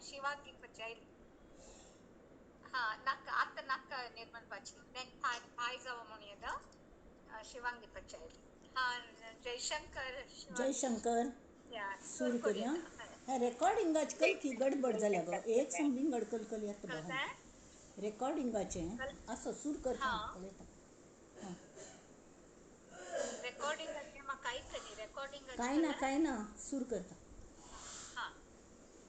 शिवांगी पचायली. हा नाका आता नाका निर्मल पाची थाय जावं म्हणून येता शिवांगी पचायली. हा जयशंकर. जयशंकर सुरू करूया. ह्या रेकॉर्डिंगाच कलकी गडबड जाल्या गो, एक सांग विंगड कलकल येता बा. रेकॉर्डिंगाचें असो सूर करता पळयता. काय ना काय ना सूर करता.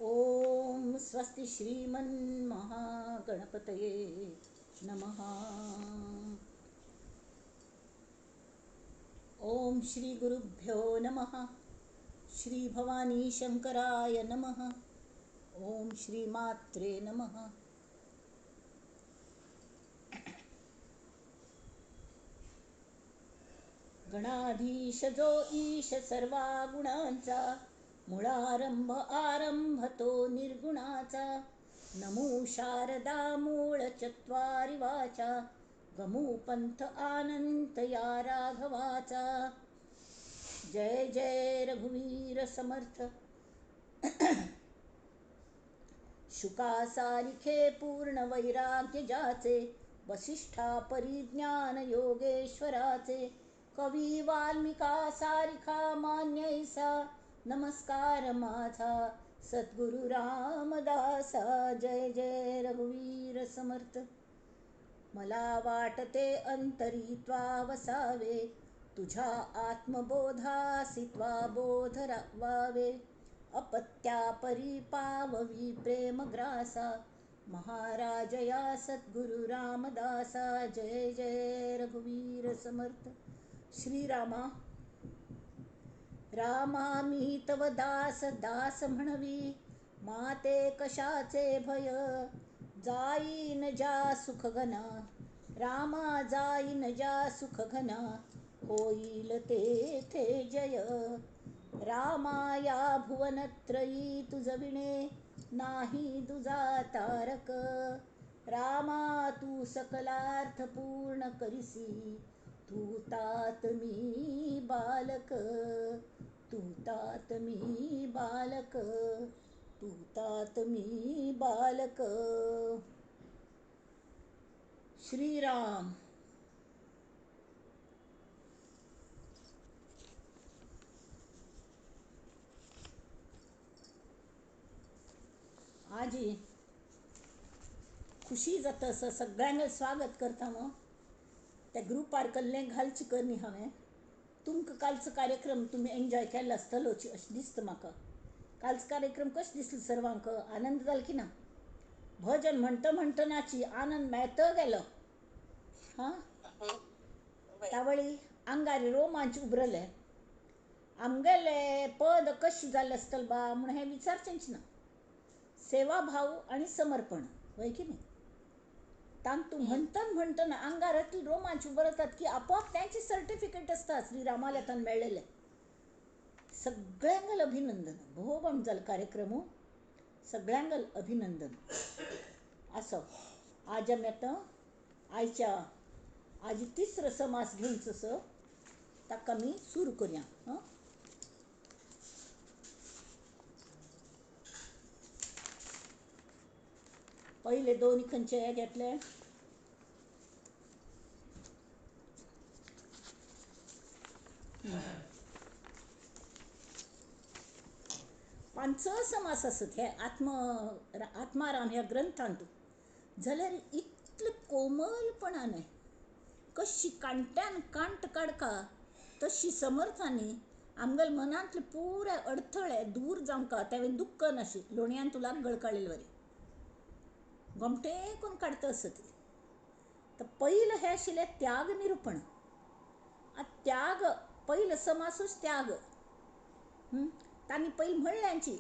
ओम स्वस्ति श्रीमन महागणपतये नमः. ओम श्री गुरुभ्यो नमः. श्री भवानी शंकराय नमः. ओम श्री मात्रे नमः. गणाधीश जो ईश सर्वा गुणांचा, मुळारंभ आरंभ तो निर्गुणाचा, नमो शारदा मूळ चत्वारि वाचा, गमू पंथ आनंत या राघवाचा. जय जय रघुवीर समर्थ. शुकासारिखे पूर्ण वैराग्य जाचे, वसिष्ठा परिज्ञान योगेश्वराचे, कवी वाल्मिका सारिखा मान्यैसा, नमस्कार माझा सद्गुरु रामदासा. जय जय रघुवीर समर्थ. मला वाटते अंतरी त्वा वसावे, तुझ्या आत्मबोधासी त्वा बोध वावे, अपत्या परी पाववी प्रेमग्रासा, महाराजया सद्गुरु रामदासा. जय जय रघुवीर समर्थ. श्रीरामा रामा मी तव दास दास म्हणवी, माते कशाचे भय, जाईन ज्या सुखघना, रामा जाईन ज्या सुखघना, होईल तेथे जय. रामा या भुवनत्रयी तुझविणे नाही तुझा तारक, रामा तू सकलार्थ पूर्ण करिसी, तू तात मी बालक, तू तात मी बालक, तू तात मी बालक. श्रीराम. आजी खुशी जाता असं सगळ्यांना स्वागत करता. मग त्या ग्रुपार कल्लें घालची करणी हांवें. तुमकां कालचो कार्यक्रम तुमी एन्जॉय केलो आसतलोच अशें दिसता म्हाका. कालचो कार्यक्रम कशें दिसलो सर्वांक? आनंद जालो की ना? भजन म्हणटा म्हणटनाची आनंद मेळत गेलो. हां, तावळी आंगार रोमांच उबरले. आमगेले पद कशें जालें आसतलें बा म्हूण हें विचारचेंच ना. सेवाभाव आनी समर्पण वय की न्ही, तांतू म्हणटना म्हणटना आंगार रोमांच उबरतात की आपोआप त्यांचे सर्टिफिकेट आसता श्रीरामाल्या तान मेळ्ळेलें. सगळ्यांक अभिनंदन. भोव जालो कार्यक्रम, सगळ्यांक अभिनंदन. असो आज आमी आतां आयच्या आज तिसरो समास घेवचो असो ताका आमी सुरू करुया. हां, पयले दोन खंयचे हे घेतले? पांच समास आसत हे आत्माराम ह्या ग्रंथांत. जाल्यार इतले कोमलपणान कशी कांट्यान कांट काडका तशी समर्थांनी आमगेले मनांतले पुराय अडथळे दूर जावंका, तेवें दुख्ख नाशी लोणयान तुला गळ काडलेले वरी गोमटे कोण काडटा आसत. तर पयलें हें आशिल्लें त्याग निरुपण. आतां त्याग पयलो समासूच त्याग. तांणी पयलीं म्हणल्यांची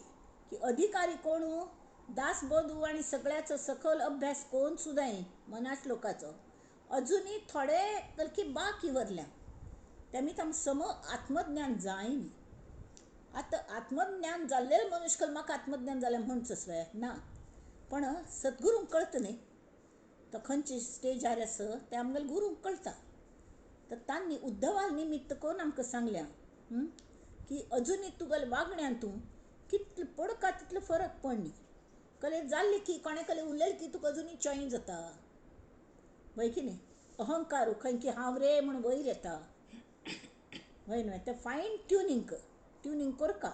की अधिकारी कोणू दासबोधू आनी सगळ्याचो सखोल अभ्यास कोण सुद्दां मना श्लोकाचो अजुनूय थोडे कलकी बाकी उरल्या. तेमी तांकां सम आत्मज्ञान जाय न्ही. आतां आत्मज्ञान जाल्लें मनुष्य म्हाका आत्मज्ञान जालें म्हणचोच ना, पण सद्गुरूंक कळटा न्ही. तो खंयचे स्टेजार आसा तें आमगेल्या गुरूंक कळटा. तर तांणी उद्धवा निमित्त करून आमकां सांगल्या की अजुनूय तुगेल्या वागण्यान तूं कितलो पडका तितलो फरक पडनी. कले जाल्ली की कोणे कले उलयली की तुका अजुनूय चॉय जाता, वय की न्ही? अहंकार खंय की हांव रे म्हूण वयर येता, वय न्हय? तें फायन ट्युनींग कर, ट्युनींग करका,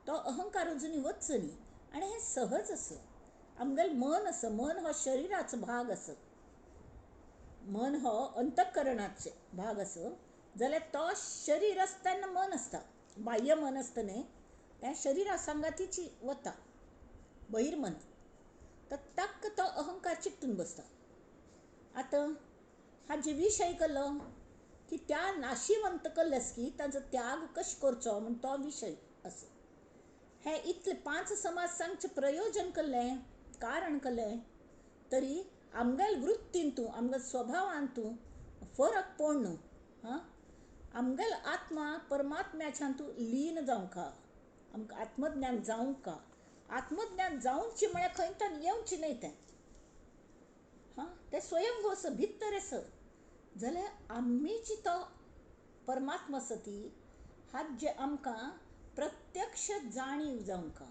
तो अहंकार अजुनूय वचचो न्ही. आनी हें सहज आसा. आमगेलें मन आसा, मन हो शरिराचो भाग आसा, मन हो अंतःकरणाचो भाग आसा, जाल्यार तो शरीर आसता तेन्ना मन आसता, बाह्य मन आसता न्ही, तें शरिरा सांगातीची वता बहिर्मन, तर ताका तो अहंकार चिकटून बसता. आतां हाजे विशय केलो की त्या नाशिवंत कल्लेस की ताजो त्याग कशें करचो म्हूण तो विशय आसा. हें इतले 5 समाज सांगचें प्रयोजन केल्लें, कारण केलें, तरी आमगेल वृत्तींतू आमगेल स्वभावांतू फरक पडून न्हू, हां, आमगेल आत्मा परमात्म्याच्यान तूं लीन जावंक, आमकां आत्मज्ञान जावंक. आत्मज्ञान जावची म्हळ्यार खंयच्यान येवचें न्हय तें, हां, तें स्वयंभू आसा, भितर आसा. जाल्यार आमीची तो परमात्मा आसा ती हाजे आमकां प्रत्यक्ष जाणीव जावंक.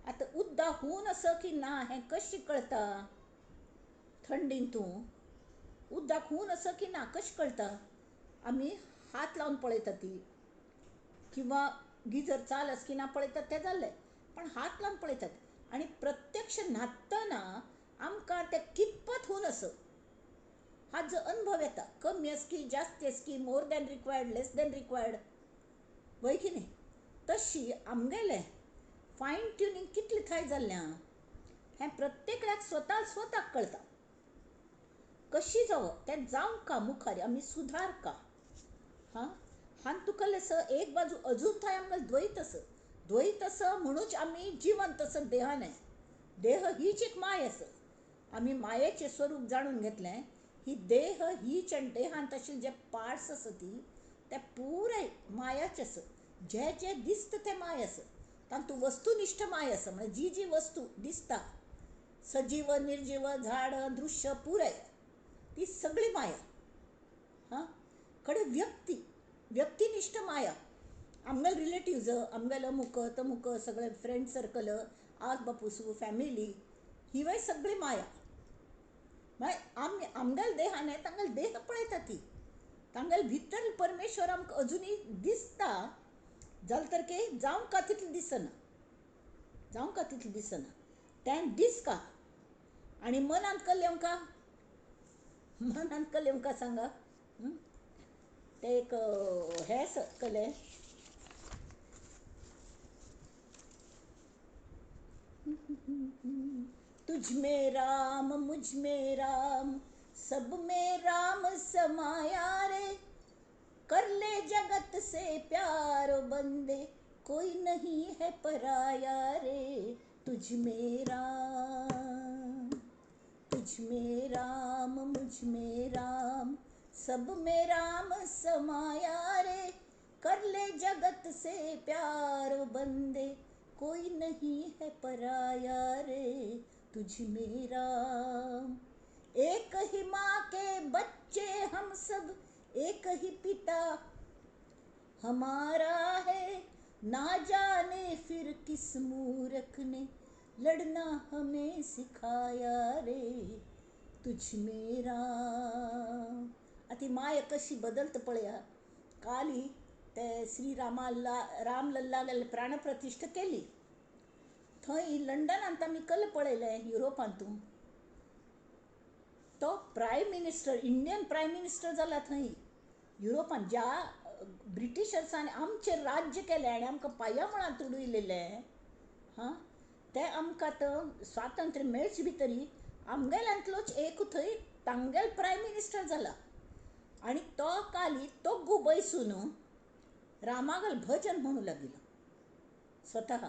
आतां उद्दा हून आसा की ना हें कशें कळटा? थंडीन तूं उद्दाक हून आसा की ना कशें कळटा? आमी हात लावन पळयता ती, किंवा गिजर चाल आसा की ना पळयतात तें जालें, पण हात लावन पळयतात. आनी प्रत्यक्ष न्हातना आमकां तें कितपत हून आसा हाजो अनुभव येता, कमी आसा की जास्त आसा की, more than required, less than required, वय की न्ही? तशी आमगेलें फायन ट्युनींग कितलें थंय जाल्लें हें प्रत्येकल्याक स्वता स्वताक कळटा. कशी जावं तें जावंक का मुखार आमी सुदारका, हां. हांगा तुका आसा एक बाजू अजून थंय आमकां द्वैत आसा, द्वैत आसा म्हणूच आमी जिवंत आसा देहान. देह हीच एक माय आसा, आमी मायेचें स्वरूप जाणून घेतलें. ही देह हीच आनी देहांत आशिल्ले जे पार्ट्स आसा ती ते पुराय मायाचे आसा. जे जे दिसता तें माय आसा, तातूंत वस्तुनिश्ठ माय आसा, म्हळ्यार जी जी वस्तू दिसता, सजीव निर्जीव झाड दृश्य पुराय ती सगळी माया. हां, कडेन व्यक्ती, व्यक्तिनिश्ठ माया, आमगेले रिलेटिव्ज, आमगेले अमुक तमुक सगळे फ्रेंड सर्कल, आज बापूसू फॅमिली, हिवय सगळी माया. मागीर आमी आमगेले देहान तांगेले देह पळयता ती, तांगेले भितर परमेश्वर आमकां अजुनूय दिसता, जालें तर की जावंक का तितलें दिसना, जावंक का तितलें दिसना, तें दिसका. आनी मनांत कल्लें आमकां, मनांत कल्लें आमकां सांगा, तें एक हें कलें, तुझ में राम मुझ में राम सब में राम समाया रे, कर ले जगत से प्यार बंदे कोई नहीं है पराया रे, तुझ में राम, तुझ में राम मुझ में राम सब में राम समाया रे, कर ले जगत से प्यार बंदे कोई नहीं है पराया रे, तुझ में राम। एक ही माँ के बच्चे हम सब, एक ही पिता हमारा है, ना जाने फिर किस मूरख ने लड़ना हमें सिखाया रे, तुझ में राम। आतां माया कशी बदलता पळया. काली ते श्रीरामाला रामलल्ला प्राणप्रतिष्ठा केली, थंय लंडनांत आमी कल पळयलें, युरोपांतू तो prime minister, Indian prime minister जाला थंय युरोपांत, ज्या ब्रिटिशर्सान आमचेर राज्य केलें आनी आमकां पांया मुळांत उडयलेलें, हां, तें आमकां आतां स्वातंत्र्य मेळचे भितरी आमगेल्यांतलोच एक थंय तांगेलो प्रायम मिनिस्टर जाला. आनी तो काली तोग्गू बैसून रामागल भजन म्हणू लागिलो स्वतः.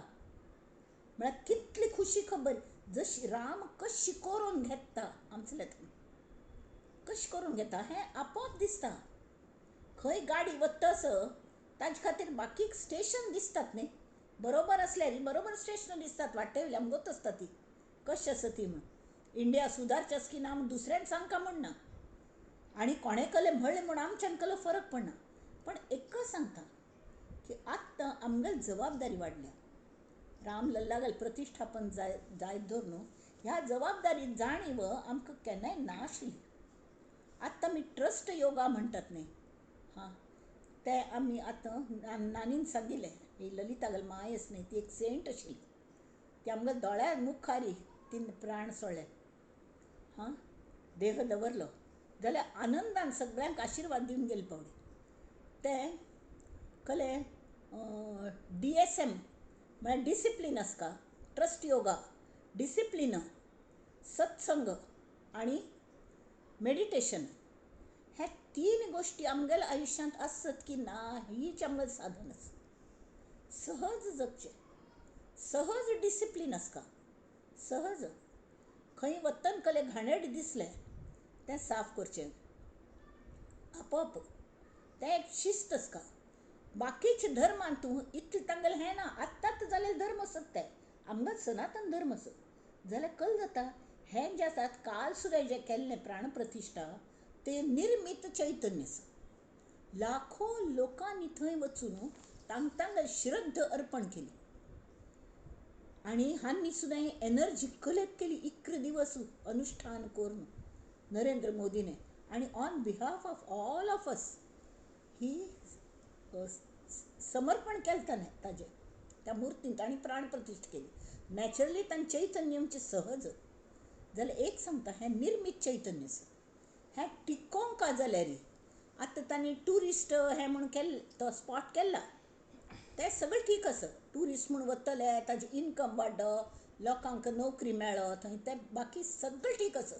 म्हळ्यार कितली खुशी खबर, जशी राम कशी करून घेता आमचें, कशी करून घेता हें आपोआप दिसता. खंय गाडी वता असं ताजे खातीर बाकी स्टेशन दिसतात न्ही, बरोबर आसल्यार बरोबर स्टेशन दिसतात, वाटेवयली आमकां गोत आसता ती कशी आसा ती म्हूण. इंडिया सुदारचें आसा की ना म्हूण दुसऱ्यान सांगका म्हूण ना, आनी कोणें कलें म्हणलें म्हूण आमच्यान कलो फरक पडना. पण एक सांगता की आत्तां आमगेली जबाबदारी वाडल्या, रामलल्लागेल प्रतिश्ठापन जायत धर न्हू, ह्या जबाबदारी जाणीव आमकां केन्नाय नाशिल्ली. आतां आमी ट्रस्ट योगा म्हणटात न्ही, हां, ते आमी आतां नानीन सांगिल्लें, ही ललितागेली मांय आसा न्ही, ती एक सेंट आशिल्ली, ती आमगे दोळ्या मुखारी तिणें प्राण सोडले, हां, देह दवरलो जाल्यार आनंदान सगळ्यांक आशिर्वाद दिवन गेले पावले. ते कले डी एस एम म्हळ्यार डिसिप्लीन आसता, ट्रस्ट योगा, डिसिप्लीन, सत्संग आनी मेडिटेशन, ह्या तीन गोश्टी आमगेल्या आयुश्यांत आसत की ना हीच आमगेलें साधन आसा. सहज जगचें, सहज डिसिप्लीन आसता, सहज खंय वतन कले घाणेरडें दिसलें तें साफ करचें आपोआप, तें एक शिस्त आसता. बाकीचे धर्मान तूं इतलें तांगेलें हें ना, आत्तांच जालेले धर्म आसत ते, आमगेलो सनातन धर्म आसत जाल्यार कल जाता. हें जें आसा काल सुद्दां जें केल्लें प्राणप्रतिश्ठा तें निर्मीत चैतन्य आसा. लाखो लोकांनी थंय वचून तांकां श्रद्धा अर्पण केली आनी हांणी सुद्दां एनर्जी कलेक्ट केली 11 दिवस अनुष्ठान करून नरेंद्र मोदीने, आनी on behalf of all of us ही समर्पण केलें ताणें ताजें त्या मुर्तींत आनी प्राणप्रतिश्ठा केली. नॅचरली तांचें चैतन्य आमचें सहज. जाल्यार एक सांगता, हें निर्मीत चैतन्य आसा, हें टिकोवंक जाल्यार आतां तांणी ट्युरिस्ट हें म्हूण केल्लें, तो स्पॉट केला, तें सगळें ठीक आसा. ट्युरिस्ट म्हूण वतले, ताजें इनकम वाडो, लोकांक नोकरी मेळत थंय, तें बाकी सगळें ठीक आसा.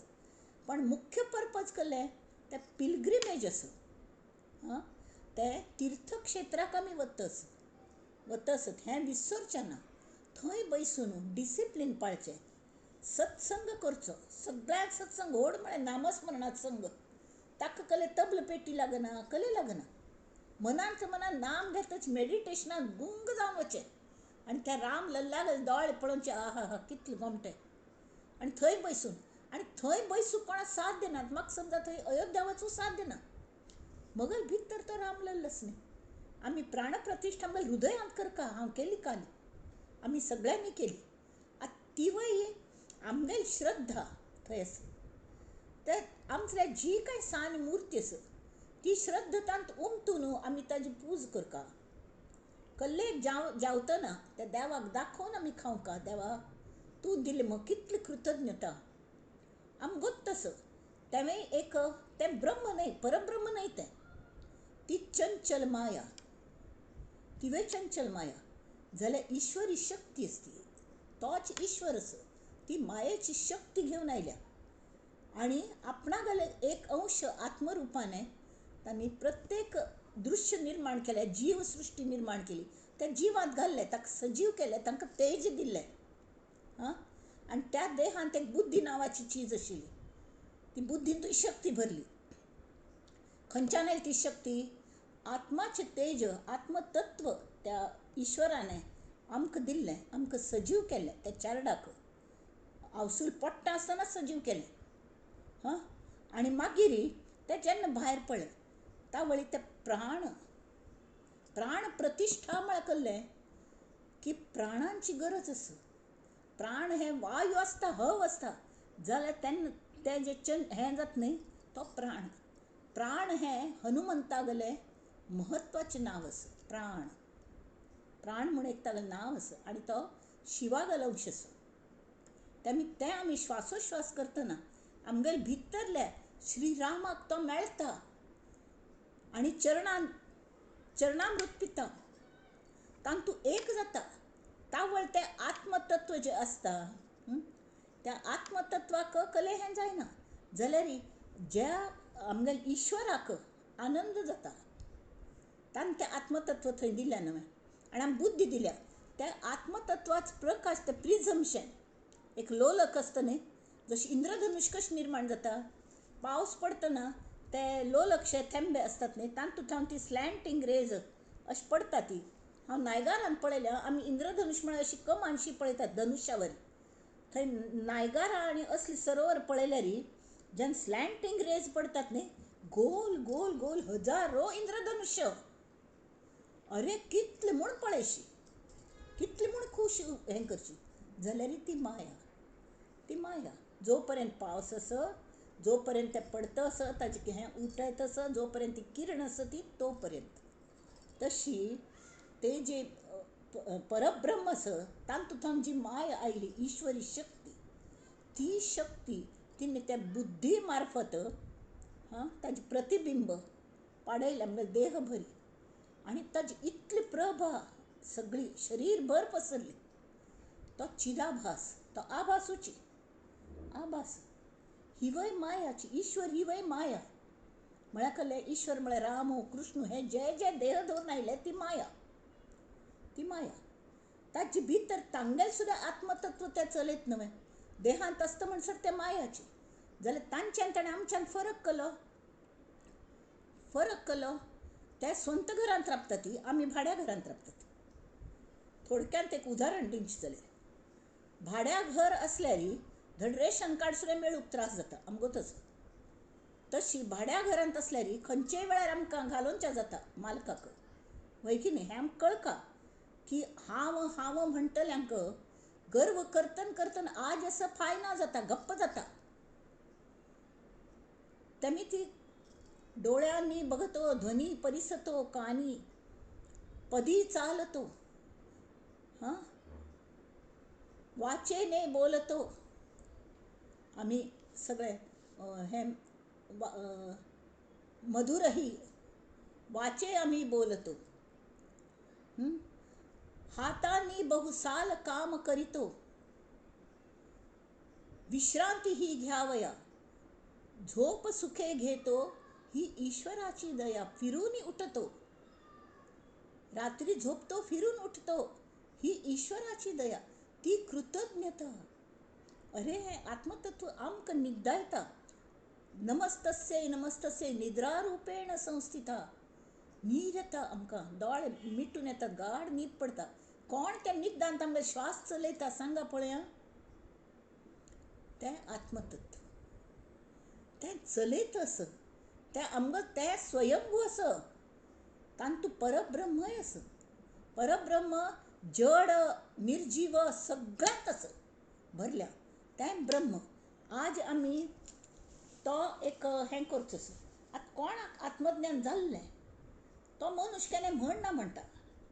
पण मुख्य पर्पज कसलें, तें पिलग्रिमेज आसा, आं, तें तीर्थक्षेत्राक आमी वता आसत हें विसरचें ना. थंय बैसून डिसिप्लीन पाळचें, सत्संग करचो, सगळ्याक सत्संग व्हड म्हळ्यार नामस्मरणांत संग, ताका कले तबल पेटी लागना, कले लागना, मनांत मनान नाम घेतच मेडिटेशनाक गुंग जावन वचें आनी त्या राम लल्लाक दोळे पळोवचे, आहा हा कितले गोमटे, आनी थंय बैसून, आनी थंय बैसूंक कोणाक साथ दिनात. म्हाका समजा थंय अयोध्या वचूंक साथ दिना, मगल भितर तो रामलल्लच न्ही. आमी प्राणप्रतिश्ठा आमगे हृदयांत करका, हांव केली काल, आमी सगळ्यांनी केली. आतां तिवय आमगेली श्रद्धा थंय आसा, ते आमच्या जी कांय सान मूर्ती आसा ती श्रद्धा तांत उमतून आमी ताजी पूज करका. कल्लेक जावतना त्या देवाक दाखोवन आमी खावंका, देवा तूं दिलें म्हाका कितली कृतज्ञता. आमकां गोत्त आसा तेंवूय एक, तें ब्रह्म न्हय, परब्रह्म न्हय, तें ती चंचल माया, तिवूय चंचल माया जाल्यार ईश्वरी शक्ती आसती, तोच ईश्वर आसा, ती मायेची शक्ती घेवन आयल्या आनी आपणागेले एक अंश आत्मरुपाने तांणी प्रत्येक दृश्य निर्माण केलें, जीवसृश्टी निर्माण केली, त्या जिवांत घाल्लें, ताका सजीव केलें, तांकां तेज दिल्लें, आं, आनी त्या देहांत एक बुद्धी नांवाची चीज आशिल्ली, ती बुद्धींतूय शक्ती भरली. खंयच्यान आयली ती शक्ती? आत्माचें तेज, आत्मतत्व त्या ईश्वराने आमकां दिल्लें, आमकां सजीव केल्लें, त्या चारडाक आवसूल पडटा आसतना सजीव केलें, हां, आनी मागीर तें जेन्ना भायर पडलें तावळी तें प्राण, प्राण प्रतिश्ठा म्हळ्यार कसलें की प्राणांची गरज आसा. प्राण हे वायू आसता, हव आसता, जाल्यार तेन्ना तें जें हें जाता न्ही तो प्राण. प्राण हें हनुमंतागेलें म्हत्वाचें नांव आसा. प्राण, प्राण म्हूण एक तागेलें नांव आसा आनी तो शिवागेलो अंश आसा. तें आमी श्वासोश्वास करतना आमगेले भितरल्या श्रीरामाक तो मेळटा आनी चरणामृत पिता, तांतूं एक जाता. तावळ तें आत्मतत्व जें आसता त्या आत्मतत्वाक कले हें जायना जाल्यार ज्या आमगेल्या ईश्वराक आनंद जाता, ताणें तें आत्मतत्व थंय दिलें न्हय आनी आमी बुद्धी दिल्या, त्या आत्मतत्वाच प्रकाश, तें प्रिझमशें एक लोलक आसता न्ही, जशें इंद्रधनुश कशें निर्माण जाता, पावस पडटना ते लोलकशे थेंबे आसतात न्ही, तातूंत थावन ती स्लॅन्टिंग रेज अशें पडटा. ती हांव नायगारान पळयल्या, आमी इंद्रधनुश म्हळ्यार अशी कमानशी पळयतात धनुश्यावर, थंय नायगारा आनी असली सरोवर पळयल्यार जेन्ना स्लॅन्टिंग रेज पडटात न्ही, गोल गोल गोल हजारो इंद्रधनुष्य, अरे कितले म्हूण पळयशी. कितली म्हूण खूश हें करची जाल्यार ती माया, ती माया. जो पर्यंत पावस आसा, जो पर्यंत तें पडता आसा, ताजें हें उठयत आसा, जो पर्यंत ती किरण आसा ती तो पर्यंत. तशी ते जे परब्रह्म आसा तातूंत जी माया आयली, ईश्वरी शक्ती, ती शक्ती तिणें त्या बुद्धी मार्फत ताजें प्रतिबिंब पाडयलें म्हणजे देहभरी, आनी ताजी इतली प्रभा सगळी शरीरभर पसरली. तो चिदाभास, तो आभासूची आभास. हिवय मायाची, ईश्वर हिवय माया. म्हळ्यार कसलें ईश्वर म्हळ्यार राम कृष्ण हे जे जे देह धरून आयले ती माया, ती माया. ताजे भितर तांगेल सुद्दां आत्मतत्व तें चलयत न्हय, देहांत आसता म्हणसर तें मायाची. जाल्यार तांच्यान ताणें आमच्यान फरक केलो, फरक केलो. ते स्वंत घरांत राबता ती, आमी भाड्या घरांत राबतात. थोडक्यांत एक उदाहरण दिवचें जाल्यार, भाड्या घर आसल्यार धड रेशन कार्ड सुद्दां मेळूंक त्रास जाता आमगो तसो. तशी भाड्या घरांत आसल्यार खंयचेय वेळार आमकां घालोवचें जाता मालकाक, वय की न्ही? हें आमकां कळका की हांव हांव म्हणटल्यांक गर्व करतन करतन आज असो फायना जाता, गप्प जाता. तेमी ती डोळ्यांनी बघतो ध्वनी परिसतो कानी पदी चालतो, हां वाचेने बोलतो. आमी सगळे हे मधुरही वाचे आमी बोलतो, हातांनी बहुसाल काम करीतो, विश्रांती ही घ्यावया, झोप सुखे घेतो, ही ईश्वराची दया. फिरून उठतो, रात्री झोपतो फिरून उठतो, ही ईश्वराची दया, ती कृतज्ञता. अरे हे आत्मतत्व आमकां निद्दायता. नमस्तस्यै नमस्तस्यै निद्रारूपेण संस्थिता. न्हीद येता आमकां, दोळे मिटून येता, गाढ न्हीद पडता. कोण त्या निद्दांत आमकां श्वास चलयता सांगा पळया? तें आत्मतत्व तें चलयत आसा, तें आमकां तें स्वयंभू आसा, तातूंत परब्रह्मय आसा. परब्रह्म जड निर्जीव सगळ्यांत आसा भरल्या, तें ब्रह्म. आज आमी तो एक हें करचो आसा. आतां कोणाक आत्मज्ञान जाल्लें तो मनुष्य केन्ना म्हणना म्हणटा,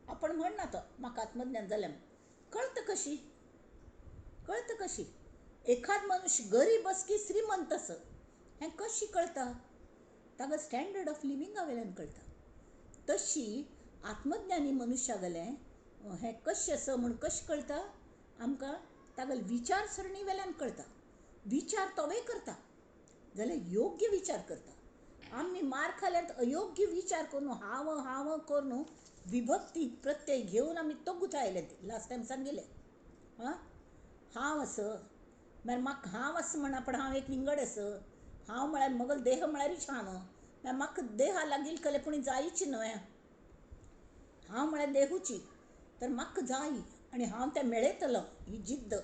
आपण म्हणना तो म्हाका आत्मज्ञान जालें. कळता कशी? कळता कशी? एखाद मनुष्य गरीब आस की श्रीमंत आस हें कशी कळटा? ताका स्टँडर्ड ऑफ लिविंगा वयल्यान कळटा. तशी आत्मज्ञानी मनुष्या गेलें हें कशें आसा म्हूण कशें कळटा आमकां? तागेले विचारसरणी वेल्यान कळटा. विचार तोवूय करता जाल्यार योग्य विचार करता. आमी मार खाल्यार अयोग्य विचार करून हांव हांव करून विभक्ती प्रत्यय घेवन आमी तो गुथायले. लास्ट टायम सांगिल्लें, हां हांव आसा मागीर म्हाका हांव आसा म्हणा, पण हांव एक विंगड आसा. हांव म्हळ्यार मगल देह म्हळ्यारूच हांव, मागीर म्हाका देहा लागीं कले पूण जायची न्हय. हांव म्हळ्यार देहूची, तर म्हाका जाय आनी हांव तें मेळयतलो, ही जिद्द.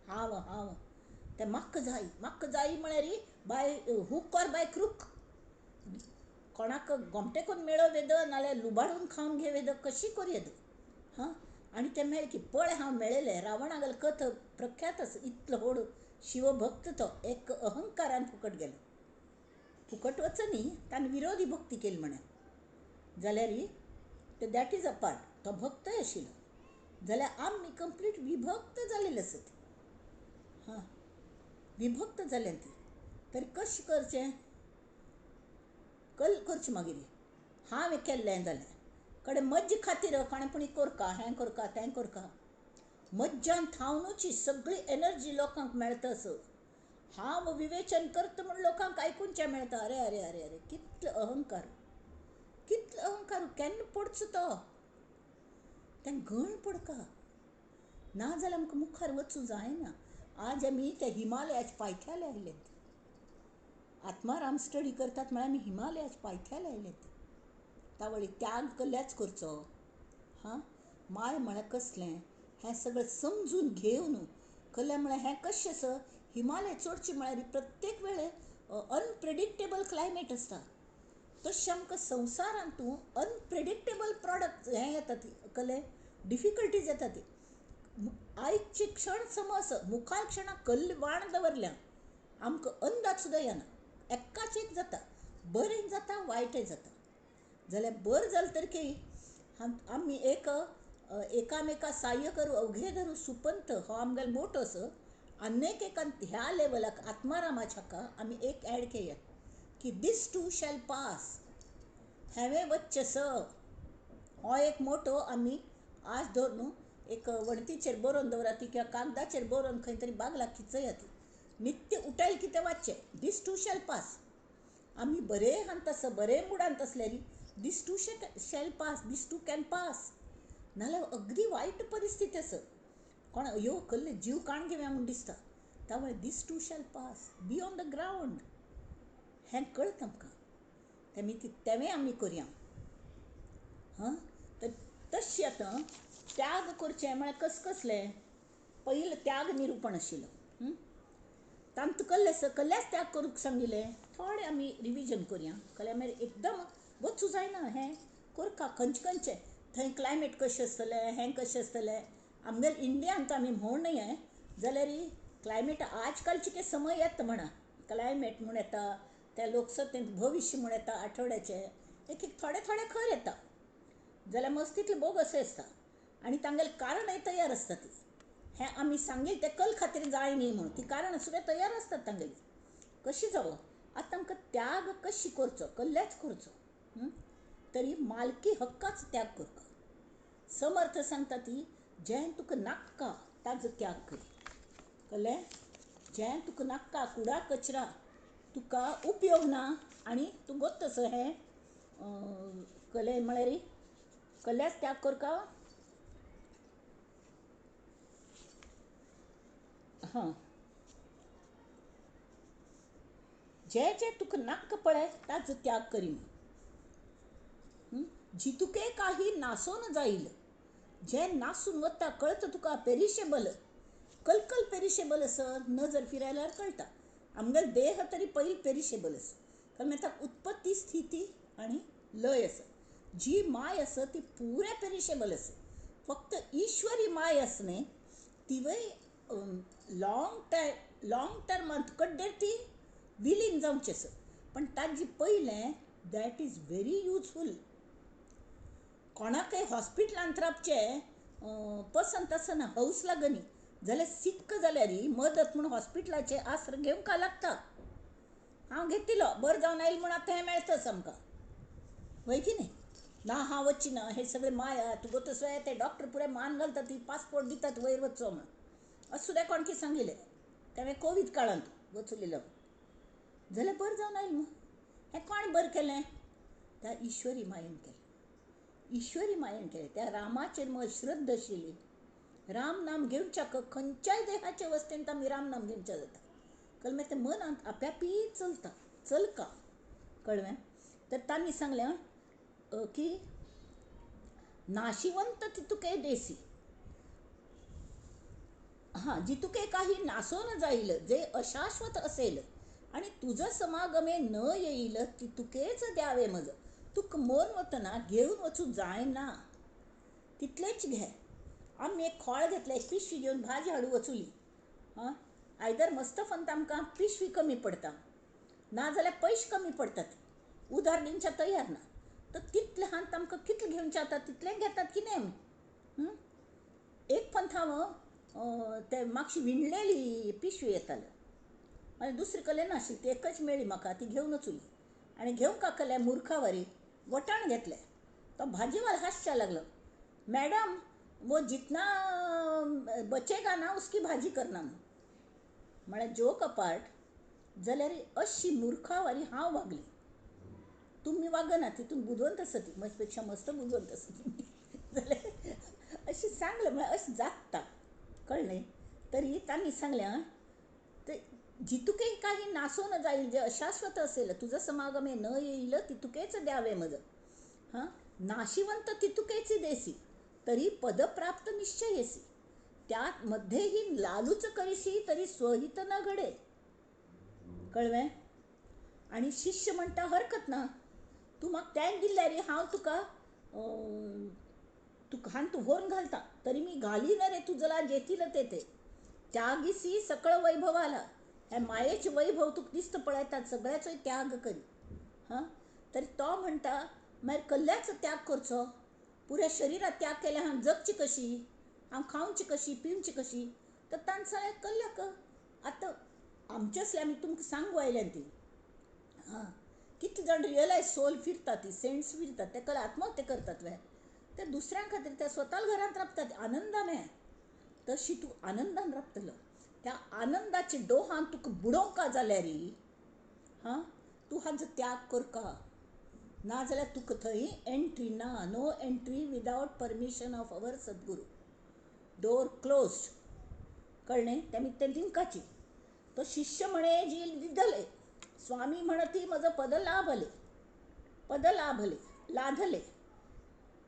हांव हांव तें म्हाका जाय, म्हाका जाय म्हळ्यार by hook or by crook, कोणाक गोमटे करून मेळोवं येद नाल्यार लुबाडून खावन घेवं येद, कशी करूं येद. हां आनी तें मेळ्ळें की पळय हांव मेळयलें. रावणागेलो कथ प्रख्यात आसा, इतलो व्हड शिवभक्त तो एक अहंकारान फुकट गेलो. फुकट वच न्ही, ताणें विरोधी भक्ती केली म्हण्या जाल्यार ते that is a part, तो भक्तय आशिल्लो. जाल्यार आमी कंप्लीट विभक्त जालेले आसत. हां विभक्त जाल्या ती, तर कशें करचें? कल करचें मागीर हांवें केल्लें जालें कडेन मज्जे खातीर कोणें पूण करका, हें करका तें करका. मज्जान थावनूच सगळी एनर्जी लोकांक मेळटा असो. हांव विवेचन करता म्हूण लोकांक आयकुचें मेळटा. अरे अरे अरे अरे कितलो अहंकार, कितलो अहंकार, केन्ना पडचो तो, तें गण पडका ना जाल्यार आमकां मुखार वचूं जायना. आज आमी त्या हिमालयाच्या पायथ्याले आयलेत. आत्माराम स्टडी करतात म्हळ्यार आमी हिमालयाच्या पायथ्याले आयलेत. तावळी त्याग कल्ल्याच करचो. हां माय म्हळ्यार कसलें हें सगळें समजून घेवन कल्ल्या म्हळ्यार हें कशें आसा. हिमालय चडचें म्हळ्यार प्रत्येक वेळे अनप्रेडिक्टेबल क्लायमेट आसता. तशें आमकां संवसारांतू अनप्रेडिक्टेबल प्रॉडक्ट हें येता ती कले डिफिकल्टीज येता ती. आयचे क्षण समज मुखार क्षणाक कल्ल वाण दवरल्या आमकां अंदाज सुद्दां येना. एकाच एक जाता, बरें जाता वायटय जाता. जाल्यार बरें जालें तर की आमी एक एकामेका साह्य करूं अवघे धरू सुपंथ हो आमगेलो मोटो आसा. आनीक एका ह्या लेवलाक आत्मारामाच्या हाका आमी एक एड केया की दीस टू शॅल पास, हेवें वच्चें स. हो एक मोटो आमी आज धरून एक वणटीचेर बरोवन दवरात किंवा कागदाचेर बरोवन खंय तरी बागलाक खिचयात, नित्य उठायल कितें वाचचें, दीस टू शॅल पास. आमी बरे हांत आसा, बरे मुडांत आसल्यारी this too shall pass, this too can pass. नाल्यार अगदी वायट परिस्थिती आसा, कोण यो कल्ले जीव काण घेवया म्हूण दिसता. त्यामुळे this too shall pass, be on the ground हें कळटा आमकां. तेंवें आमी करया. हां, तर तशें आतां त्याग करचें म्हळ्यार कस कसलें? पयलें त्याग निरुपण आशिल्लो. तांत कल्ले कल्ल्याच त्याग करूंक सांगिल्लें. थोडें आमी रिविजन करया, कल्ल्या मागीर एकदम वचूं जायना. हें करका खंयचे खंयचें थंय क्लायमेट कशें आसतलें, हें कशें आसतलें. आमगेले इंडियांत आमी म्हूण न्हय जाल्यार क्लायमेट आजकालचे कितें समय येता म्हणा, क्लायमेट म्हूण येता, त्या लोकसत्तेंत भविश्य म्हूण येता, आठवड्याचें एक एक थोडें थोडें खर येता. जाल्यार मस्त तितलें बोगस आसता आनी तांगेलें कारणय तयार आसता. ती हें आमी सांगील तें कल खातीर जाय न्ही म्हूण ती कारणां सुद्दां तयार आसतात तांगेली. कशी जावं आतां आमकां त्याग कशी करचो, कल्ल्याच करचो. तरी मालकी हक्काचो त्याग करता. समर्थ सांगता ती जें तुका नाक्का ताजो त्याग कर. कळ्ळें? जें तुका नाक्का कुडा कचरा तुका उपयोग ना आनी तूं गोत्तसो हें कळ्ळें म्हळ्यार कल्ल्याच त्याग करका. हां, जें जें तुका नाक्का पळय ताजो त्याग करी म्हूण. जितुके काही नासोन जाईल, जें नासून वता कळटा तुका, पेरिशेबल, कलकल पेरिशेबल आसा. नजर फिरायल्यार कळटा आमगेलो देह तरी पयलीं पेरिशेबल आसा. कारण ताका उत्पत्ती स्थिती आनी लय आसा. जी माय आसा ती पुरे पेरिशेबल आसा. फक्त ईश्वरी माय आसा न्ही तिवय लॉंग टायम लॉंग टर्मांत कड्डेर ती विलीन जावची आसा. पण ताजी पयलें that is very useful. कोणाकय हॉस्पिटलांत राबचें पसंत आसना, हौस लागनी जाल्यार सिक्क जाल्यार मदत म्हूण हॉस्पिटलाचे आसरो घेवंक लागता. हांव घेतिल्लो बरें जावन आयलें म्हूण आतां हें मेळटा आमकां, वय की न्ही? ना हांव वच्ची ना, हें सगळें माया तुगो तसो ते डॉक्टर पुराय मान घालतात, ती पासपोर्ट दितात वयर वचचो म्हूण अशें सुद्दां कोण कितें सांगिल्लें. तेणें कोवीड काळांत वचुलेलो जाल्यार बरें जावन आयलें म्हूण. हें कोण बरें केलें? त्या ईश्वरी मायेन केलें. ईश्वरी मायेन केलें. त्या रामाचेर म्हजी श्रद्धा आशिल्ली. राम नाम घेवच्याक खंयच्याय देहाचे अवस्थेंत आमी राम नाम घेवच्या जाता. कळ्ळें? मागीर तें मनांत आप्यापी चलता, चलका. कळ्ळें? तर तांणी सांगलें की नाशिवंत तितुके देसी, हां, जितुके काही नासोन जाईल, जे अशाश्वत असेल आणि तुझं समागमे न येईल तितुकेच द्यावे मज. तुका मोर वतना घेवन वचूं जायना, तितलेंच घे. आमी एक खोळ घेतलें, एक पिशवी घेवन भाजी हाडूं वचुली. हां, आयदर मस्त फंत आमकां पिशवी कमी पडटा, ना जाल्यार पयशे कमी पडटात, उधार दिवच्या तयार ना. तर तितलें हांत आमकां कितलें घेवचें जाता तितलें घेतात की न्ही आमी. एक पंथ हांव ते मातशी विणलेली पिशवी येताले आनी दुसरी कडेन नाशिल्ली, ती एकच मेळ्ळी म्हाका, ती घेवन वचुली. आनी घेवंक काकले मुर्खावरी वटाण घेतले. तो भाजीवाला हांसच्या लागलो, मॅडम वो जितना बचेगा ना उसकी भाजी करना. म्हळ्यार जोक अपार्ट जाल्यार अशी मुर्खावरी हांव वागली. तुमी वागना, तितून बुदवंत आसा ती, म्हजे पेक्षा मस्त बुदवंत आसा तुमी. जाल्यार अशें सांगलें म्हळ्यार अशें जाता, कळ्ळें? तरी तांणी सांगलें ते जितुके काही नासोन जाईल, जे अशाश्वत असेल, तुझं समागमे न येईल तितुकेच द्यावे मज. हां, नाशिवंत तितुकेच देसी, तरी पदप्राप्त निश्चय येसी, त्यात मध्येही लालूच करीसी तरी स्वहित न घडे. कळ्ळें? आनी शिष्य म्हणटा हरकत ना, तूं म्हाका तें दिल्यार हांव तुका तुका हान तूं व्हरून घालता तरी मी घालीन रे तुजला जेथील तेथे. त्यागीसी सकळ वैभवाला, हे मायेचे वैभव तुका दिसता पळयता सगळ्याचोय त्याग करी. हां, तरी तो म्हणटा मागीर कल्ल्याचो त्याग करचो, पुऱ्या शरिरात त्याग केल्यार हांव जगची कशी, हांव खावची कशी, पिवची कशी. तर तांणी सांगलें कल्ल्याक आतां आमचे असले आमी तुमकां सांगू आयल्यान ती. हां, कितले जाण रियलायज सोल फिरतात, ती सेंट्स फिरतात, ते कला आत्महत्या करतात वे ते दुसऱ्यां खातीर, ते स्वताल घरांत राबतात आनंदान. तशी तूं आनंदान राबतलो, त्या आनंदाचे डोहान तुका बुडोवंका जाल्यार हां तूं हाजो त्याग करका, ना जाल्यार तुका थंय एंट्री ना. No entry without permission of our Sadguru, door closed. कळ्ळें? तेमी तें दिवकाची. तो शिष्य म्हणे जी दिदले स्वामी म्हणती म्हजो पद लाभले, पद लाभले लाधले.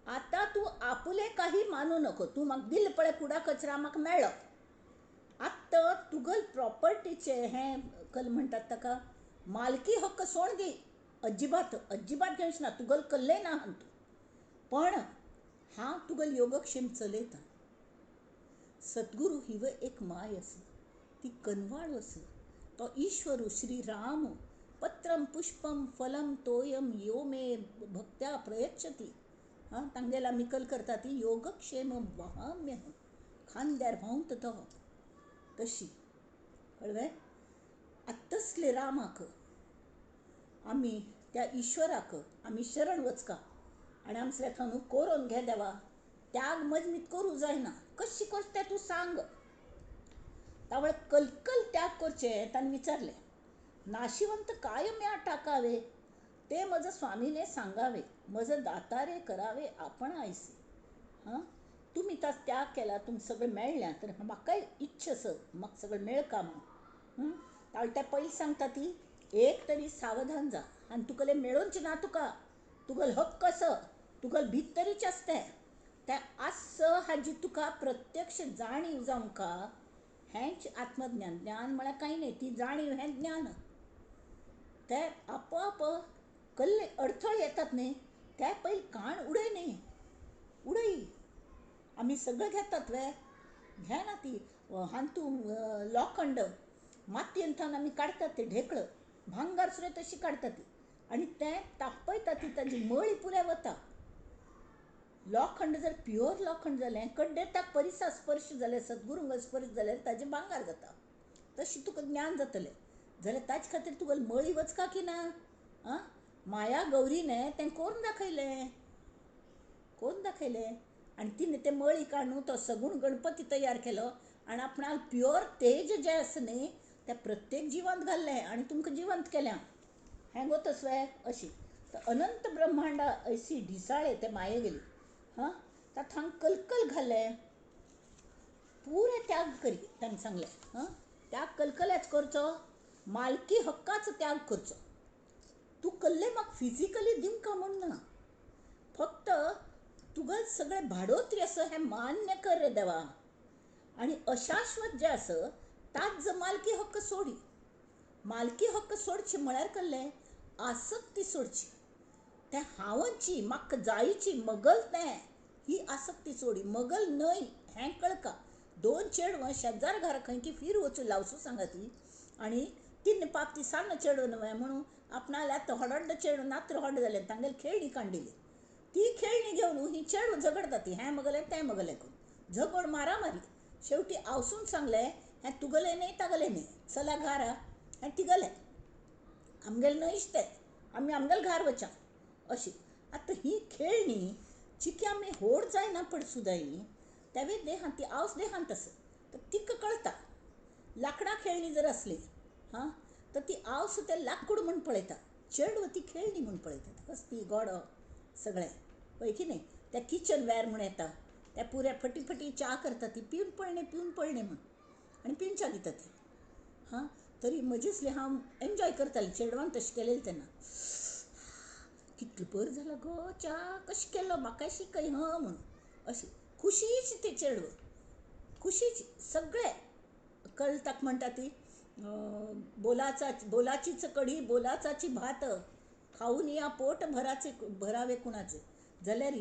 आतां तूं आपुले काही मानू नको, तूं म्हाका दिल पळय कुडा कचरा म्हाका मेळ्ळो. आतां तुगल प्रॉपर्टीचे हें कल म्हणटात ताका मालकी हक्क सोड दी, अजिबात अजिबात घेवच ना, तुगल कल्ले ना हांव तूं, पण हांव तुगल योगक्षेम चलयता. सद्गुरू हिव एक my आसा, ती कनवाळ आसा, तो ईश्वरू श्री राम. पत्रम पुष्पम फलम तोयम यो मे भक्त्या प्रयच्छती. हां, तांगेला मिकल करता ती योगक्षेम वहाम्य, खांद्यार व्हांवत तो तशी. कळ्ळें? आत्तसले रामाक आमी त्या ईश्वराक आमी शरण वचका आनी आमसल्या थंय कोरोन घे देवा, त्याग मजमीत करूं जायना, कशी करता तें तूं सांग. तावळ कलकल त्याग करचें ताणें विचारलें. नाशिवंत कायम या टाकावे, ते म्हज स्वामीने सांगावे, म्हज दातारे करावे आपण आयसे. हां, तुमी ताचो त्याग केला, तुमकां सगळें मेळ्ळें, तर म्हाकाय इच्छा आसा म्हाका सगळें मेळका म्हणून. तावळ तें पयलीं सांगता ती एक तरी सावधान जा, आनी तुगेलें मेळोवचें ना तुका, तुगेलो हक्क आसा, तुगेलो भितरीच आसा तें, तें आसा हाजी तुका प्रत्यक्ष जाणीव जावंका, हेंच आत्मज्ञान. ज्ञान म्हळ्यार कांय न्हय, ती जाणीव हें ज्ञान. तें आपोआप कल्ले अडथळे येतात न्हय ते पयलीं काण उडय न्हय, उडय. आमी सगळें घेतात वे, घेना ती हातूं लोखंड मातयेन थावन आमी काडटात ते ढेकळं, भांगर सुद्दां तशी काडटा ती, आनी तें तापयता ती, ताजी मळी पुराय वता. लोखंड जर प्युअर लोखंड जालें, कड्डेताक परिसा स्पर्श जालें, सद्गुरूंक स्पर्श जाल्यार ताजें भांगर जाता. तशी तुका ज्ञान जातलें जाल्यार ताजे खातीर तुका मळी वचका की ना. आं, माया गौरीने तें कोरून दाखयलें, कोरून दाखयलें. आनी तिणें तें मळी काडून तो सगूण गणपती तयार केलो आनी आपणाक प्युअर तेज जें आसा न्ही तें प्रत्येक जिवांत घाल्लें आनी तुमकां जिवंत केलें. हें गो तसलें अशी तर अनंत ब्रह्मांडा ऐसी ढिसाळे ते माये गेली. हां, तांकां कलकल घालें, पुरे त्याग करी ताणें सांगलें. हां, त्याग कलकल्याच करचो, मालकी हक्काचो त्याग करचो. तूं कल्ले म्हाका फिजिकली दिवंका म्हूण ना, फक्त तुगेलें सगळें भाडोत्री आसा हें मान्य कर रे देवा, आनी अशाश्वत जें आसा ताजो मालकी हक्क सोडी. मालकी हक्क सोडची म्हळ्यार कसलें, आसक्ती सोडची, तें हांवची म्हाका जायची मगल तें, ही आसक्ती सोडी. मगल न्हय हें कळका. दोन चेडवां शेजार घरा खंय की फिर वचूं लावसू सांगा ती, आनी तीन पाप ती सान्न चेडूं न्हय म्हणून आपणाल्या आतां हडड्ड चेडूं नात्र हड जालें, तांगेली खेळणी काडली. ती खेळणी घेवन ही चेडूं झगडटा ती, हें मगलें तें मगलें करून झगड मारामारी. शेवटी आवसून सांगलें हें तुगलें न्हय तागलें न्हय, चला घारा, हें तिगलें, आमगेलें न्हयच तें, आमी आमगेलें घार वचा अशी. आतां ही खेळणी चिकी आमी होड जायना पड सुद्दां तेवे देहांत ती आवस देहांत आसा तर तिका कळटा. लांकडां खेळणी जर आसली हां तर ती आवस तें लांकूड म्हूण पळयता, चेडूं ती खेळणी म्हूण पळयतात, हस्ती घोडो सगळें पळय की न्हय. त्या किचन वेर म्हूण येता, त्या पुऱ्या फटी फटी च्या करता ती, पिवन पळणे पिवन पळणे म्हूण, आनी पिवन च्या दिता ती. हां, तरी म्हजेसली हांव एन्जॉय करतालें चेडवान तशें केलेलें तेन्ना. कितलो बरो जालो गो च्या, कशें केलो म्हाका शिकय हं म्हूण अशी खुशीची ती चेडूं, खुशीची सगळें कळटाक म्हणटा ती. बोलाचा बोलाचीच कढी बोलाचाची भात, खाऊन या पोट भराचे भरावे कुणाचे. जाल्यार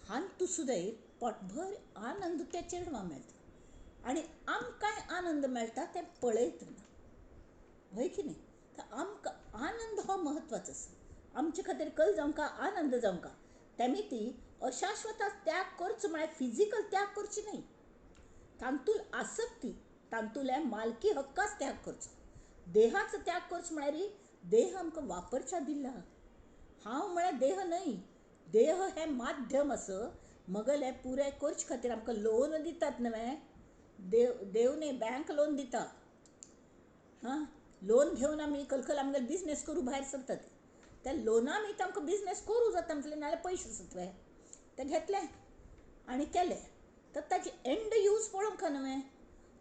हांतू सुद्दां पोटभर आनंद त्या चेडवां मेळटा आनी आमकांय आनंद मेळटा तें पळयतना, हय की न्ही? तर आमकां आनंद हो म्हत्वाचो आसा. आमचे खातीर कल जावंका, आनंद जावंका. तेमी ती अशाश्वता त्याग करचो म्हळ्यार फिजिकल त्याग करची न्हय, तांतूल आसक्ती, तांतुल्या मालकी हक्काच त्याग करचो. देहाचो त्याग करचो म्हळ्यार देह आमकां वापरच्या दिला. हांव म्हळ्यार देह न्हय, देह हें माध्यम आसा मगलें पुराय करचे खातीर. आमकां लोन दितात न्हय, देव देव न्हय, बँक लोन दिता. हां, लोन घेवन आमी कलकल आमगेले बिजनेस करूं भायर सरतात. त्या लोना आमी आमकां बिजनेस करूं जाता म्हटलें, नाल्यार पयशे आसत ते घेतले आनी केले तर ताची एंड यूज पळोवंक न्हय,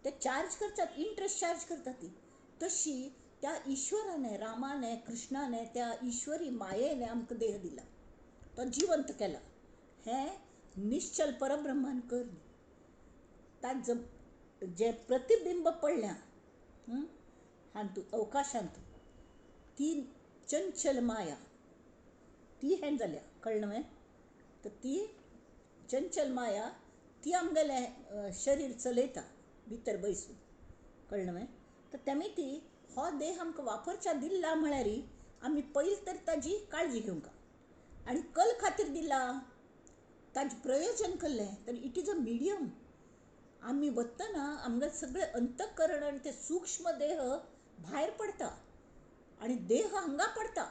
ते चार्ज करतात, इंट्रस्ट चार्ज करतात ती. तशी त्या ईश्वराने, रामाने, कृष्णाने, त्या ईश्वरी मायेने आमकां देह दिला, तो जिवंत केला. हें निश्चल परब्रह्मान कर. ताजो जें प्रतिबिंब पडल्या हांतू अवकाशांत, ती चंचल माया ती हें जाल्या, कळ्ळें न्हय? तर ती चंचल माया ती आमगेलें शरीर चलयता भितर बैसून, कळ्ळें न्हय? तर तेमी ती हो देह आमकां वापरच्या दिल्ला म्हळ्यार आमी पयलीं तर ताजी काळजी घेवंक आनी कल खातीर दिला, ताजें प्रयोजन केल्लें तर it is a medium. आमी वतना आमगेलें सगळें अंतःकरण आनी ते सूक्ष्म देह भायर पडता आनी देह हांगा पडता,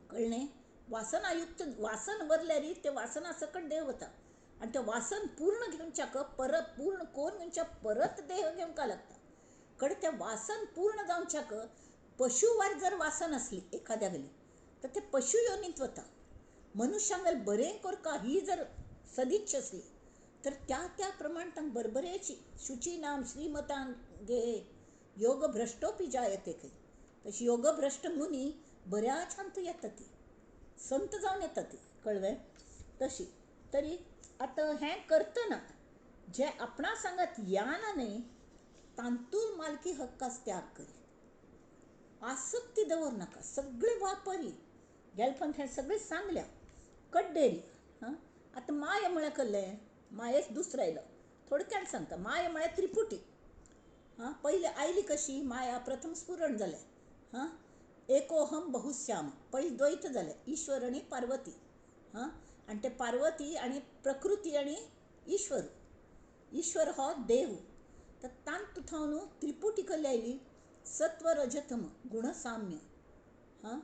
कळ्ळें? वासनायुक्त वासन वरल्यार ते वासना सकट देह वता आनी तें वासन पूर्ण घेवच्याक परत पूर्ण कोन्न घेवच्या परत देह घेवंक लागता. कडेन तें वासन पूर्ण जावच्याक पशुवार जर वासन आसली एखाद्या गेली तर ते पशु योनींत वता. मनुष्यांगेल बरें करका ही जर सदिच्छ आसली तर त्या त्या प्रमाण तांकां बरबरेची शुचीनाम श्रीमतान गे योगभ्रष्टोपी जायते खंय. तशी योगभ्रष्ट मुनी बऱ्याच हांतू येता ती, संत जावन येता ती, कळ्ळें? तशी तरी आतां हें करतना जें आपणा सांगात याना न्हय तांतूल मालकी हक्काच त्याग करी, आसक्ती दवर नाका, सगळें वापरी. गेलपण हें सगळें सांगल्या कड्डेरी. हां, आतां माया म्हळ्यार कसलें? मायेच दुसरो आयलो, थोडक्यान सांगता. माया म्हळ्यार त्रिपुटी. हां, पयलीं आयली कशी माया? प्रथम स्फुरण जालें. हां, एकोहम बहुश्याम, पयलीं द्वैत जालें, ईश्वर आनी पार्वती. हां, आनी ते पार्वती आनी प्रकृती आनी ईश्वर, ईश्वर हो देव. तर तांतू थावन त्रिपुटी कसली आयली? सत्व रजतम गुणसाम्य. हां,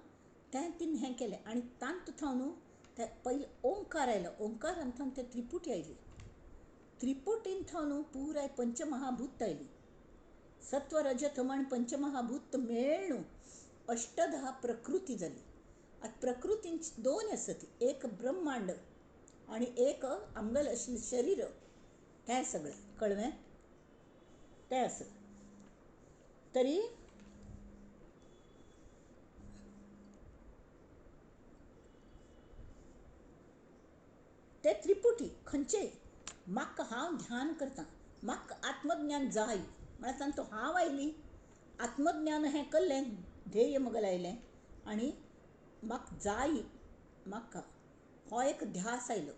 तें तिणें हें केलें आनी तांतू थावन ते पयलीं ओंकार आयलो, ओंकारान थावन ते त्रिपुटी आयली, त्रिपुटीन थावन पुराय पंचमहाभूत आयली. सत्व रजतम आनी पंचमहाभूत मेळ्ळू अष्टधा प्रकृती जाली. आतां प्रकृतींची दोन आसत, एक ब्रह्मांड आनी एक आमगेलें आशिल्लें शरीर, तें सगळें, कळ्ळें? तें आसा. तरी ते त्रिपुटी खंयचे म्हाका हांव ध्यान करता, म्हाका आत्मज्ञान जाय म्हळ्यार तांतू हांव आयली, आत्मज्ञान हें कल्लें ध्येय मगल आयलें आनी म्हाका जाय, म्हाका हो एक ध्यास आयलो,